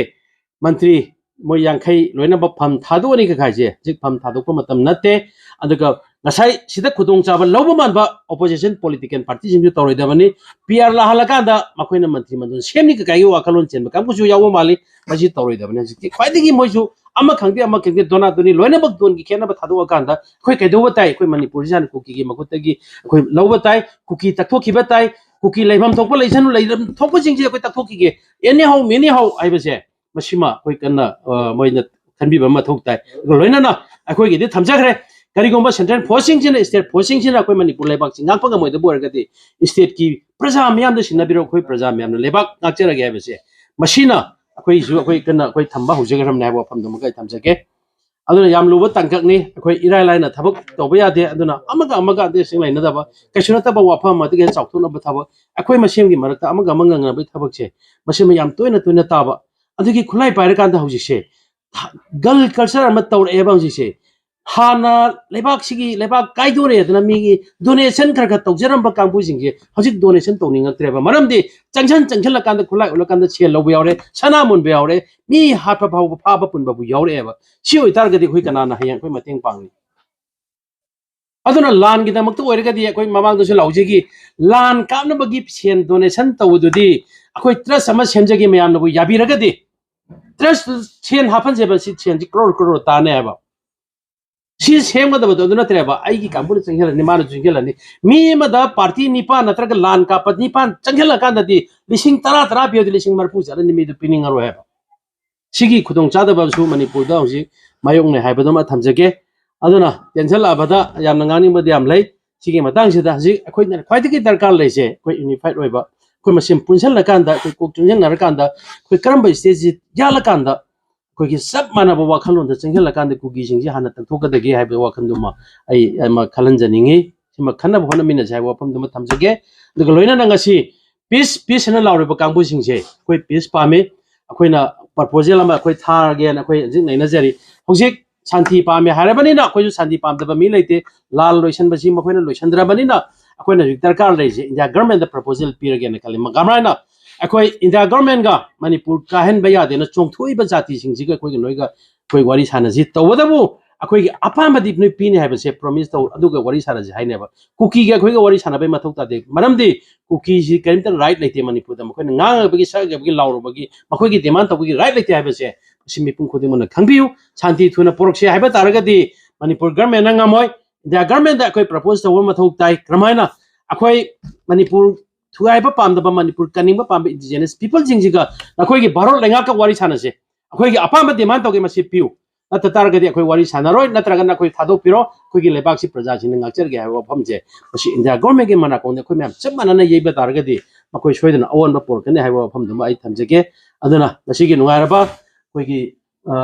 ꯃꯟꯇ꯭ꯔꯤ, ꯃꯣꯏ ꯌꯥꯡꯈꯩ ꯂꯣꯏꯅꯃꯛ ꯐꯝ ꯊꯥꯗꯣꯛꯑꯅꯤ ꯀꯀꯥꯏꯁꯦ꯫ ꯍꯧꯖꯤꯛ ꯐꯝ ꯊꯥꯗꯣꯛꯄ ꯃꯇꯝ ꯅꯠꯇꯦ꯫ ꯑꯗꯨꯒ ꯉꯁꯥꯏ ꯁꯤꯗ ꯈꯨꯗꯣꯡꯆꯥꯕ ꯂꯧꯕ ꯃꯥꯟꯕ opposition political partyꯁꯤꯡꯁꯨ ꯇꯧꯔꯣꯏꯗꯕꯅꯤ꯫ PR ꯂꯥꯛꯍꯜꯂꯀꯥꯟꯗ ꯃꯈꯣꯏꯅ ꯃꯟꯇ꯭ꯔꯤ ꯃꯟꯗꯜ ꯁꯦꯝꯅꯤ ꯀꯀꯥꯏꯒꯤ ꯋꯥꯈꯜꯂꯣꯟ ꯆꯦꯟꯕ ꯀꯥꯡꯕꯨꯁꯨ ꯌꯥꯎꯕ ꯃꯥꯜꯂꯤ꯫ ꯃꯁꯤ ꯇꯧꯔꯣꯏꯗꯕꯅꯤ꯫ ꯍꯧꯖꯤꯛꯇꯤ ꯈ꯭ꯋꯥꯏꯗꯒꯤ ꯃꯣꯏꯁꯨ ꯑꯃ ꯈꯪꯗꯦ ꯑꯃ ꯈꯪꯗꯦ, ꯗꯣꯅꯥ ꯗꯣꯅꯤ ꯂꯣꯏꯅꯃꯛ ꯗꯣꯟꯒꯤ ꯈꯦꯠꯅꯕ ꯊꯥꯗꯣꯛꯑꯀꯥꯟꯗ ꯑꯩꯈꯣꯏ ꯀꯩꯗꯧꯕ ꯇꯥꯏ? ꯑꯩꯈꯣꯏ ꯃꯅꯤꯄꯨꯔꯁꯤ ꯍꯥꯟꯅ ꯀꯨꯀꯤꯒꯤ ꯃꯈꯨꯠꯇꯒꯤ ꯑꯩꯈꯣꯏ ꯂꯧꯕ ꯇꯥꯏ꯫ ꯀꯨꯀꯤ ꯇꯛꯊꯣꯛꯈꯤꯕ ꯇꯥꯏ꯫ ꯀꯨꯀꯤ ꯂꯩꯐꯝ ꯊꯣꯛꯄ ꯂꯩꯁꯅꯨ, ꯂꯩꯐꯝ ꯊꯣꯛꯄꯁꯤꯡꯁꯦ ꯑꯩꯈꯣꯏ ꯇꯛꯊꯣꯛꯈꯤꯒꯦ꯫ Anyhow, anyhow ꯍꯥꯏꯕꯁꯦ ꯃꯁꯤꯃ ꯑꯩꯈꯣꯏ ꯀꯟꯅ, ꯑ, ꯃꯣꯏꯅ ꯈꯟꯕꯤꯕ ꯑꯃ ꯃꯊꯧ ꯇꯥꯏ꯫ ꯑꯗꯨꯒ ꯂꯣꯏꯅꯅ ꯑꯩꯈꯣꯏꯒꯤꯗꯤ ꯊꯝꯖꯈ꯭ꯔꯦ, ꯀꯔꯤꯒꯨꯝꯕ central forceꯁꯤꯡꯁꯤꯅ, state forceꯁꯤꯡꯁꯤꯅ ꯑꯩꯈꯣꯏ ꯃꯅꯤꯄꯨꯔ ꯂꯩꯕꯥꯛꯁꯤ ꯉꯥꯛꯄ ꯉꯝꯃꯣꯏꯗꯕ ꯑꯣꯏꯔꯒꯗꯤ stateꯀꯤ ꯄ꯭ꯔꯖꯥ ꯃꯤꯌꯥꯝꯗ ꯁꯤꯟꯅꯕꯤꯔꯣ, ꯑꯩꯈꯣꯏ ꯄ꯭ꯔꯖꯥ ꯃꯌꯥꯝꯅ ꯂꯩꯕꯥꯛ ꯉꯥꯛꯆꯔꯒꯦ ꯍꯥꯏꯕꯁꯦ, ꯃꯁꯤꯅ ꯑꯩꯈꯣꯏꯁꯨ ꯑꯩꯈꯣꯏ ꯀꯟꯅ ꯑꯩꯈꯣꯏ ꯊꯝꯕ ꯍꯧꯖꯈ꯭ꯔꯕꯅꯦ ꯍꯥꯏꯕ ꯋꯥꯐꯝꯗꯨꯃꯒ ꯑꯩ ꯊꯝꯖꯒꯦ꯫ ꯑꯗꯨꯅ ꯌꯥꯝ ꯂꯨꯕ ꯇꯥꯡꯀꯛꯅꯤ꯫ ꯑꯩꯈꯣꯏ ꯏꯔꯥꯏ ꯂꯥꯏꯅ ꯊꯕꯛ ꯇꯧꯕ ꯌꯥꯗꯦ꯫ ꯑꯗꯨꯅ ꯑꯃꯒ ꯑꯃꯒ understanding ꯂꯩꯅꯗꯕ, ꯀꯩꯁꯨ ꯅꯠꯇꯕ ꯋꯥꯐꯝ ꯑꯃꯗꯒꯤ ꯍꯦꯟꯅ ꯆꯥꯎꯊꯣꯛꯅꯕ ꯊꯕꯛ, ꯑꯩꯈꯣꯏ ꯃꯁꯦꯟꯒꯤ ꯃꯔꯛꯇ ꯑꯃꯒ ꯑꯃꯒ ꯉꯥꯡꯅꯕꯒꯤ ꯊꯕꯛꯁꯦ, ꯃꯁꯤꯃ ꯌꯥꯝ ꯇꯣꯏꯅ ꯇꯣꯏꯅ ꯇꯥꯕ꯫ ꯑꯗꯨꯒꯤ ꯈꯨꯠꯂꯥꯏ ꯄꯥꯏꯔꯀꯥꯟꯗ ꯍꯧꯖꯤꯛꯁꯦ ꯒꯜ culture ꯑꯃ ꯇꯧꯔꯛꯑꯦꯕ ꯍꯧꯖꯤꯛꯁꯦ꯫ ꯍꯥꯟꯅ ꯂꯩꯕꯥꯛꯁꯤꯒꯤ, ꯂꯩꯕꯥꯛ ꯀꯥꯏꯗꯣꯔꯦꯗꯅ ꯃꯤꯒꯤ donation ꯈꯔ ꯈꯔ ꯇꯧꯖꯔꯝꯕ ꯀꯥꯡꯕꯨꯁꯤꯡꯁꯦ ꯍꯧꯖꯤꯛ donation ꯇꯧꯅꯤꯡꯉꯛꯇ꯭ꯔꯦꯕ꯫ ꯃꯔꯝꯗꯤ ꯆꯪꯁꯟ ꯆꯪꯁꯜꯂꯀꯥꯟꯗ, ꯈꯨꯠꯂꯥꯏ ꯎꯠꯂꯀꯥꯟꯗ ꯁꯦꯜ ꯂꯧꯕ ꯌꯥꯎꯔꯦ, ꯁꯅꯥ ꯃꯨꯟꯕ ꯌꯥꯎꯔꯦ, ꯃꯤ ꯍꯥꯠꯄ ꯐꯥꯎꯕ, ꯐꯥꯕ ꯄꯨꯟꯕꯕꯨ ꯌꯥꯎꯔꯛꯑꯦꯕ꯫ ꯁꯤ ꯑꯣꯏꯇꯥꯔꯒꯗꯤ ꯑꯩꯈꯣꯏ ꯀꯅꯥꯅ ꯍꯌꯦꯡ ꯑꯩꯈꯣꯏ ꯃꯇꯦꯡ ꯄꯥꯡꯅꯤ? ꯑꯗꯨꯅ ꯂꯥꯟꯒꯤꯗꯃꯛꯇ ꯑꯣꯏꯔꯒꯗꯤ ꯑꯩꯈꯣꯏ ꯃꯃꯥꯡꯗꯁꯨ ꯂꯥꯎꯖꯈꯤ, ꯂꯥꯟ ꯀꯥꯞꯅꯕꯒꯤ ꯁꯦꯟ donation ꯇꯧꯕꯗꯨꯗꯤ ꯑꯩꯈꯣꯏ trust ꯑꯃ ꯁꯦꯝꯖꯒꯦ, ꯃꯌꯥꯝꯅꯕꯨ ꯌꯥꯕꯤꯔꯒꯗꯤ꯫ Trust ꯁꯦꯟ ꯍꯥꯞꯍꯟꯁꯦꯕ, ꯁꯤ ꯁꯦꯟꯁꯤ ꯀ꯭ꯔꯣꯔ ꯀ꯭ꯔꯣꯔ ꯇꯥꯅꯦ ꯍꯥꯏꯕ꯫ ꯁꯤ ꯁꯦꯝꯒꯗꯕꯗꯣ ꯑꯗꯨ ꯅꯠꯇ꯭ꯔꯦꯕ, ꯑꯩꯒꯤ ꯀꯥꯡꯕꯨꯅ ꯆꯪꯁꯤꯜꯂꯅꯤ, ꯃꯥꯅ ꯆꯪꯁꯤꯜꯂꯅꯤ꯫ ꯃꯤ ꯑꯃꯗ party ꯅꯤꯄꯥꯟ ꯅꯠꯇ꯭ꯔꯒ ꯂꯥꯟ ꯀꯥꯞꯄ ꯅꯤꯄꯥꯟ ꯆꯪꯁꯤꯜꯂꯀꯥꯟꯗꯗꯤ ꯂꯤꯁꯤꯡ ꯇꯔꯥ, ꯇꯔꯥ ꯄꯤꯔꯗꯤ ꯂꯤꯁꯤꯡ ꯃꯔꯤꯐꯨ ꯆꯠꯂꯅꯤ, ꯃꯤꯗꯨ ꯄꯤꯅꯤꯡꯉꯔꯣꯏ ꯍꯥꯏꯕ꯫ ꯁꯤꯒꯤ ꯈꯨꯗꯣꯡꯆꯥꯗꯕ ꯑꯃꯁꯨ ꯃꯅꯤꯄꯨꯔꯗ ꯍꯧꯖꯤꯛ ꯃꯥꯌꯣꯛꯅꯩ ꯍꯥꯏꯕꯗꯨꯃ ꯊꯝꯖꯒꯦ꯫ ꯑꯗꯨꯅ ꯇꯦꯟꯁꯤꯜꯂꯛꯑꯕꯗ ꯌꯥꯝꯅ ꯉꯥꯡꯅꯤꯡꯕꯗꯤ ꯌꯥꯝ ꯂꯩ꯫ ꯁꯤꯒꯤ ꯃꯇꯥꯡꯁꯤꯗ ꯍꯧꯖꯤꯛ ꯑꯩꯈꯣꯏꯅ ꯈ꯭ꯋꯥꯏꯗꯒꯤ ꯗꯔꯀꯥꯔ ꯂꯩꯁꯦ, ꯑꯩꯈꯣꯏ unified ꯑꯣꯏꯕ, ꯑꯩꯈꯣꯏ ꯃꯁꯦꯟ ꯄꯨꯟꯁꯤꯜꯂꯀꯥꯟꯗ, ꯑꯩꯈꯣꯏ ꯀꯣꯛ ꯆꯨꯡꯁꯤꯟꯅꯔꯀꯥꯟꯗ, ꯑꯩꯈꯣꯏ ꯀꯔꯝꯕ stateꯁꯤ ꯌꯥꯜꯂꯀꯥꯟꯗ ꯑꯩꯈꯣꯏꯒꯤ ꯆꯞ ꯃꯥꯟꯅꯕ ꯋꯥꯈꯜꯂꯣꯟꯗ ꯆꯪꯁꯤꯜꯂꯀꯥꯟꯗ ꯀꯨꯀꯤꯁꯤꯡꯁꯤ ꯍꯥꯟꯅ ꯇꯛꯊꯣꯛꯀꯗꯒꯦ ꯍꯥꯏꯕ ꯋꯥꯈꯜꯗꯨꯃ ꯑꯩ ꯑꯃ ꯈꯜꯍꯟꯖꯅꯤꯡꯉꯤ꯫ ꯁꯤꯃ ꯈꯟꯅꯕ ꯍꯣꯠꯅꯃꯤꯟꯅꯁꯦ ꯍꯥꯏꯕ ꯋꯥꯐꯝꯗꯨꯃ ꯊꯝꯖꯒꯦ꯫ ꯑꯗꯨꯒ ꯂꯣꯏꯅꯅ ꯉꯁꯤ ꯄꯤꯁ ꯄꯤꯁ ꯍꯥꯏꯅ ꯂꯥꯎꯔꯤꯕ ꯀꯥꯡꯕꯨꯁꯤꯡꯁꯦ ꯑꯩꯈꯣꯏ ꯄꯤꯁ ꯄꯥꯝꯃꯤ꯫ ꯑꯩꯈꯣꯏꯅ ꯄ꯭ꯔꯄꯣꯖꯦꯜ ꯑꯃ ꯑꯩꯈꯣꯏ ꯊꯥꯔꯒꯦꯅ ꯑꯩꯈꯣꯏ ꯍꯧꯖꯤꯛ ꯅꯩꯅꯖꯔꯤ꯫ ꯍꯧꯖꯤꯛ ꯁꯥꯟꯇꯤ ꯄꯥꯝꯃꯦ ꯍꯥꯏꯔꯕꯅꯤꯅ ꯑꯩꯈꯣꯏꯁꯨ ꯁꯥꯟꯇꯤ ꯄꯥꯝꯗꯕ ꯃꯤ ꯂꯩꯇꯦ꯫ ꯂꯥꯟ ꯂꯣꯏꯁꯤꯟꯕꯁꯤ ꯃꯈꯣꯏꯅ ꯂꯣꯏꯁꯤꯟꯗ꯭ꯔꯕꯅꯤꯅ ꯑꯩꯈꯣꯏꯅ ꯍꯧꯖꯤꯛ ꯗꯔꯀꯥꯔ ꯂꯩꯔꯤꯁꯦ ꯏꯟꯗꯤꯌꯥ ꯒꯔꯃꯦꯟꯗ ꯄ꯭ꯔꯄꯣꯖꯦꯜ ꯄꯤꯔꯒꯦꯅ ꯈꯜꯂꯤ꯫ ꯀꯃꯥꯏꯅ ꯑꯩꯈꯣꯏ ꯏꯟꯗꯤꯌꯥ ꯒꯔꯃꯦꯟꯒ ꯃꯅꯤꯄꯨꯔ ꯀꯥꯍꯟꯕ ꯌꯥꯗꯦꯅ ꯆꯣꯡꯊꯣꯛꯏꯕ ꯖꯥꯇꯤꯁꯤꯡꯁꯤꯒ ꯑꯩꯈꯣꯏꯒ ꯅꯣꯏꯒ ꯑꯩꯈꯣꯏ ꯋꯥꯔꯤ ꯁꯥꯟꯅꯁꯤ꯫ ꯇꯧꯕꯇꯕꯨ ꯑꯩꯈꯣꯏꯒꯤ ꯑꯄꯥꯝꯕꯗꯤ ꯅꯣꯏ ꯄꯤꯅꯤ ꯍꯥꯏꯕꯁꯦ ꯄ꯭ꯔꯣꯃꯤꯁ ꯇꯧ, ꯑꯗꯨꯒ ꯋꯥꯔꯤ ꯁꯥꯟꯅꯁꯤ ꯍꯥꯏꯅꯦꯕ꯫ ꯀꯨꯀꯤꯒ ꯑꯩꯈꯣꯏꯒ ꯋꯥꯔꯤ ꯁꯥꯟꯅꯕꯩ ꯃꯊꯧ ꯇꯥꯗꯦ, ꯃꯔꯝꯗꯤ ꯀꯨꯀꯤꯁꯤ ꯀꯔꯤꯝꯇ ꯔꯥꯏꯠ ꯂꯩꯇꯦ ꯃꯅꯤꯄꯨꯔꯗ꯫ ꯃꯈꯣꯏꯅ ꯉꯥꯡꯉꯕꯒꯤ, ꯁꯛꯑꯕꯒꯤ, ꯂꯥꯎꯔꯨꯕꯒꯤ, ꯃꯈꯣꯏꯒꯤ ꯗꯤꯃꯥꯟ ꯇꯧꯕꯒꯤ ꯔꯥꯏꯠ ꯂꯩꯇꯦ ꯍꯥꯏꯕꯁꯦ ꯃꯁꯤ ꯃꯤꯄꯨꯝ ꯈꯨꯗꯤꯡꯃꯛꯅ ꯈꯪꯕꯤꯌꯨ꯫ ꯁꯥꯟꯇꯤ ꯊꯨꯅ ꯄꯨꯔꯛꯁꯤ ꯍꯥꯏꯕ ꯇꯥꯔꯒꯗꯤ ꯃꯅꯤꯄꯨꯔ ꯒꯔꯃꯦꯟꯅ ꯉꯝꯃꯣꯏ, ꯏꯟꯗꯤꯌꯥ ꯒꯔꯃꯦꯟꯗ ꯑꯩꯈꯣꯏ ꯄ꯭ꯔꯄꯣꯖ ꯇꯧꯕ ꯃꯊꯧ ꯇꯥꯏ꯫ ꯀꯔꯝꯍꯥꯏꯅ ꯑꯩꯈꯣꯏ ꯃꯅꯤꯄꯨꯔ ꯊꯨꯒꯥꯏꯕ ꯄꯥꯝꯗꯕ, ꯃꯅꯤꯄꯨꯔ ꯀꯟꯅꯤꯡꯕ ꯄꯥꯝꯕ ꯏꯟꯗꯤꯖꯤꯅꯁ ꯄꯤꯄꯜꯁꯤꯡꯁꯤꯒ ꯅꯈꯣꯏꯒꯤ ꯚꯥꯔꯠ ꯂꯩꯉꯥꯛꯀ ꯋꯥꯔꯤ ꯁꯥꯟꯅꯁꯦ꯫ ꯑꯩꯈꯣꯏꯒꯤ ꯑꯄꯥꯝꯕ ꯗꯤꯃꯥꯟ ꯇꯧꯒꯦ, ꯃꯁꯤ ꯄꯤꯌꯨ꯫ ꯅꯠꯇ ꯇꯥꯔꯒꯗꯤ ꯑꯩꯈꯣꯏ ꯋꯥꯔꯤ ꯁꯥꯟꯅꯔꯣꯏ, ꯅꯠꯇ꯭ꯔꯒꯅ ꯑꯩꯈꯣꯏ ꯊꯥꯗꯣꯛꯄꯤꯔꯣ, ꯑꯩꯈꯣꯏꯒꯤ ꯂꯩꯕꯥꯛꯁꯤ ꯄ꯭ꯔꯖꯥꯁꯤꯡꯅ ꯉꯥꯛꯆꯔꯒꯦ ꯍꯥꯏꯕ ꯋꯥꯐꯝꯁꯦ ꯃꯁꯤ ꯏꯟꯗꯤꯌꯥ ꯒꯣꯔꯃꯦꯟꯒꯤ ꯃꯅꯥꯀꯣꯡꯗ ꯑꯩꯈꯣꯏ ꯃꯌꯥꯝ ꯆꯞ ꯃꯥꯟꯅꯅ ꯌꯩꯕ ꯇꯥꯔꯒꯗꯤ ꯃꯈꯣꯏ ꯁꯣꯏꯗꯅ ꯑꯑꯣꯟꯕ ꯄꯨꯔꯛꯀꯅꯤ ꯍꯥꯏꯕ ꯋꯥꯐꯝꯗꯨꯃ ꯑꯩ ꯊꯝꯖꯒꯦ꯫ ꯑꯗꯨꯅ ꯉꯁꯤꯒꯤ ꯅꯨꯡꯉꯥꯏꯔꯕ ꯑꯩꯈꯣꯏꯒꯤ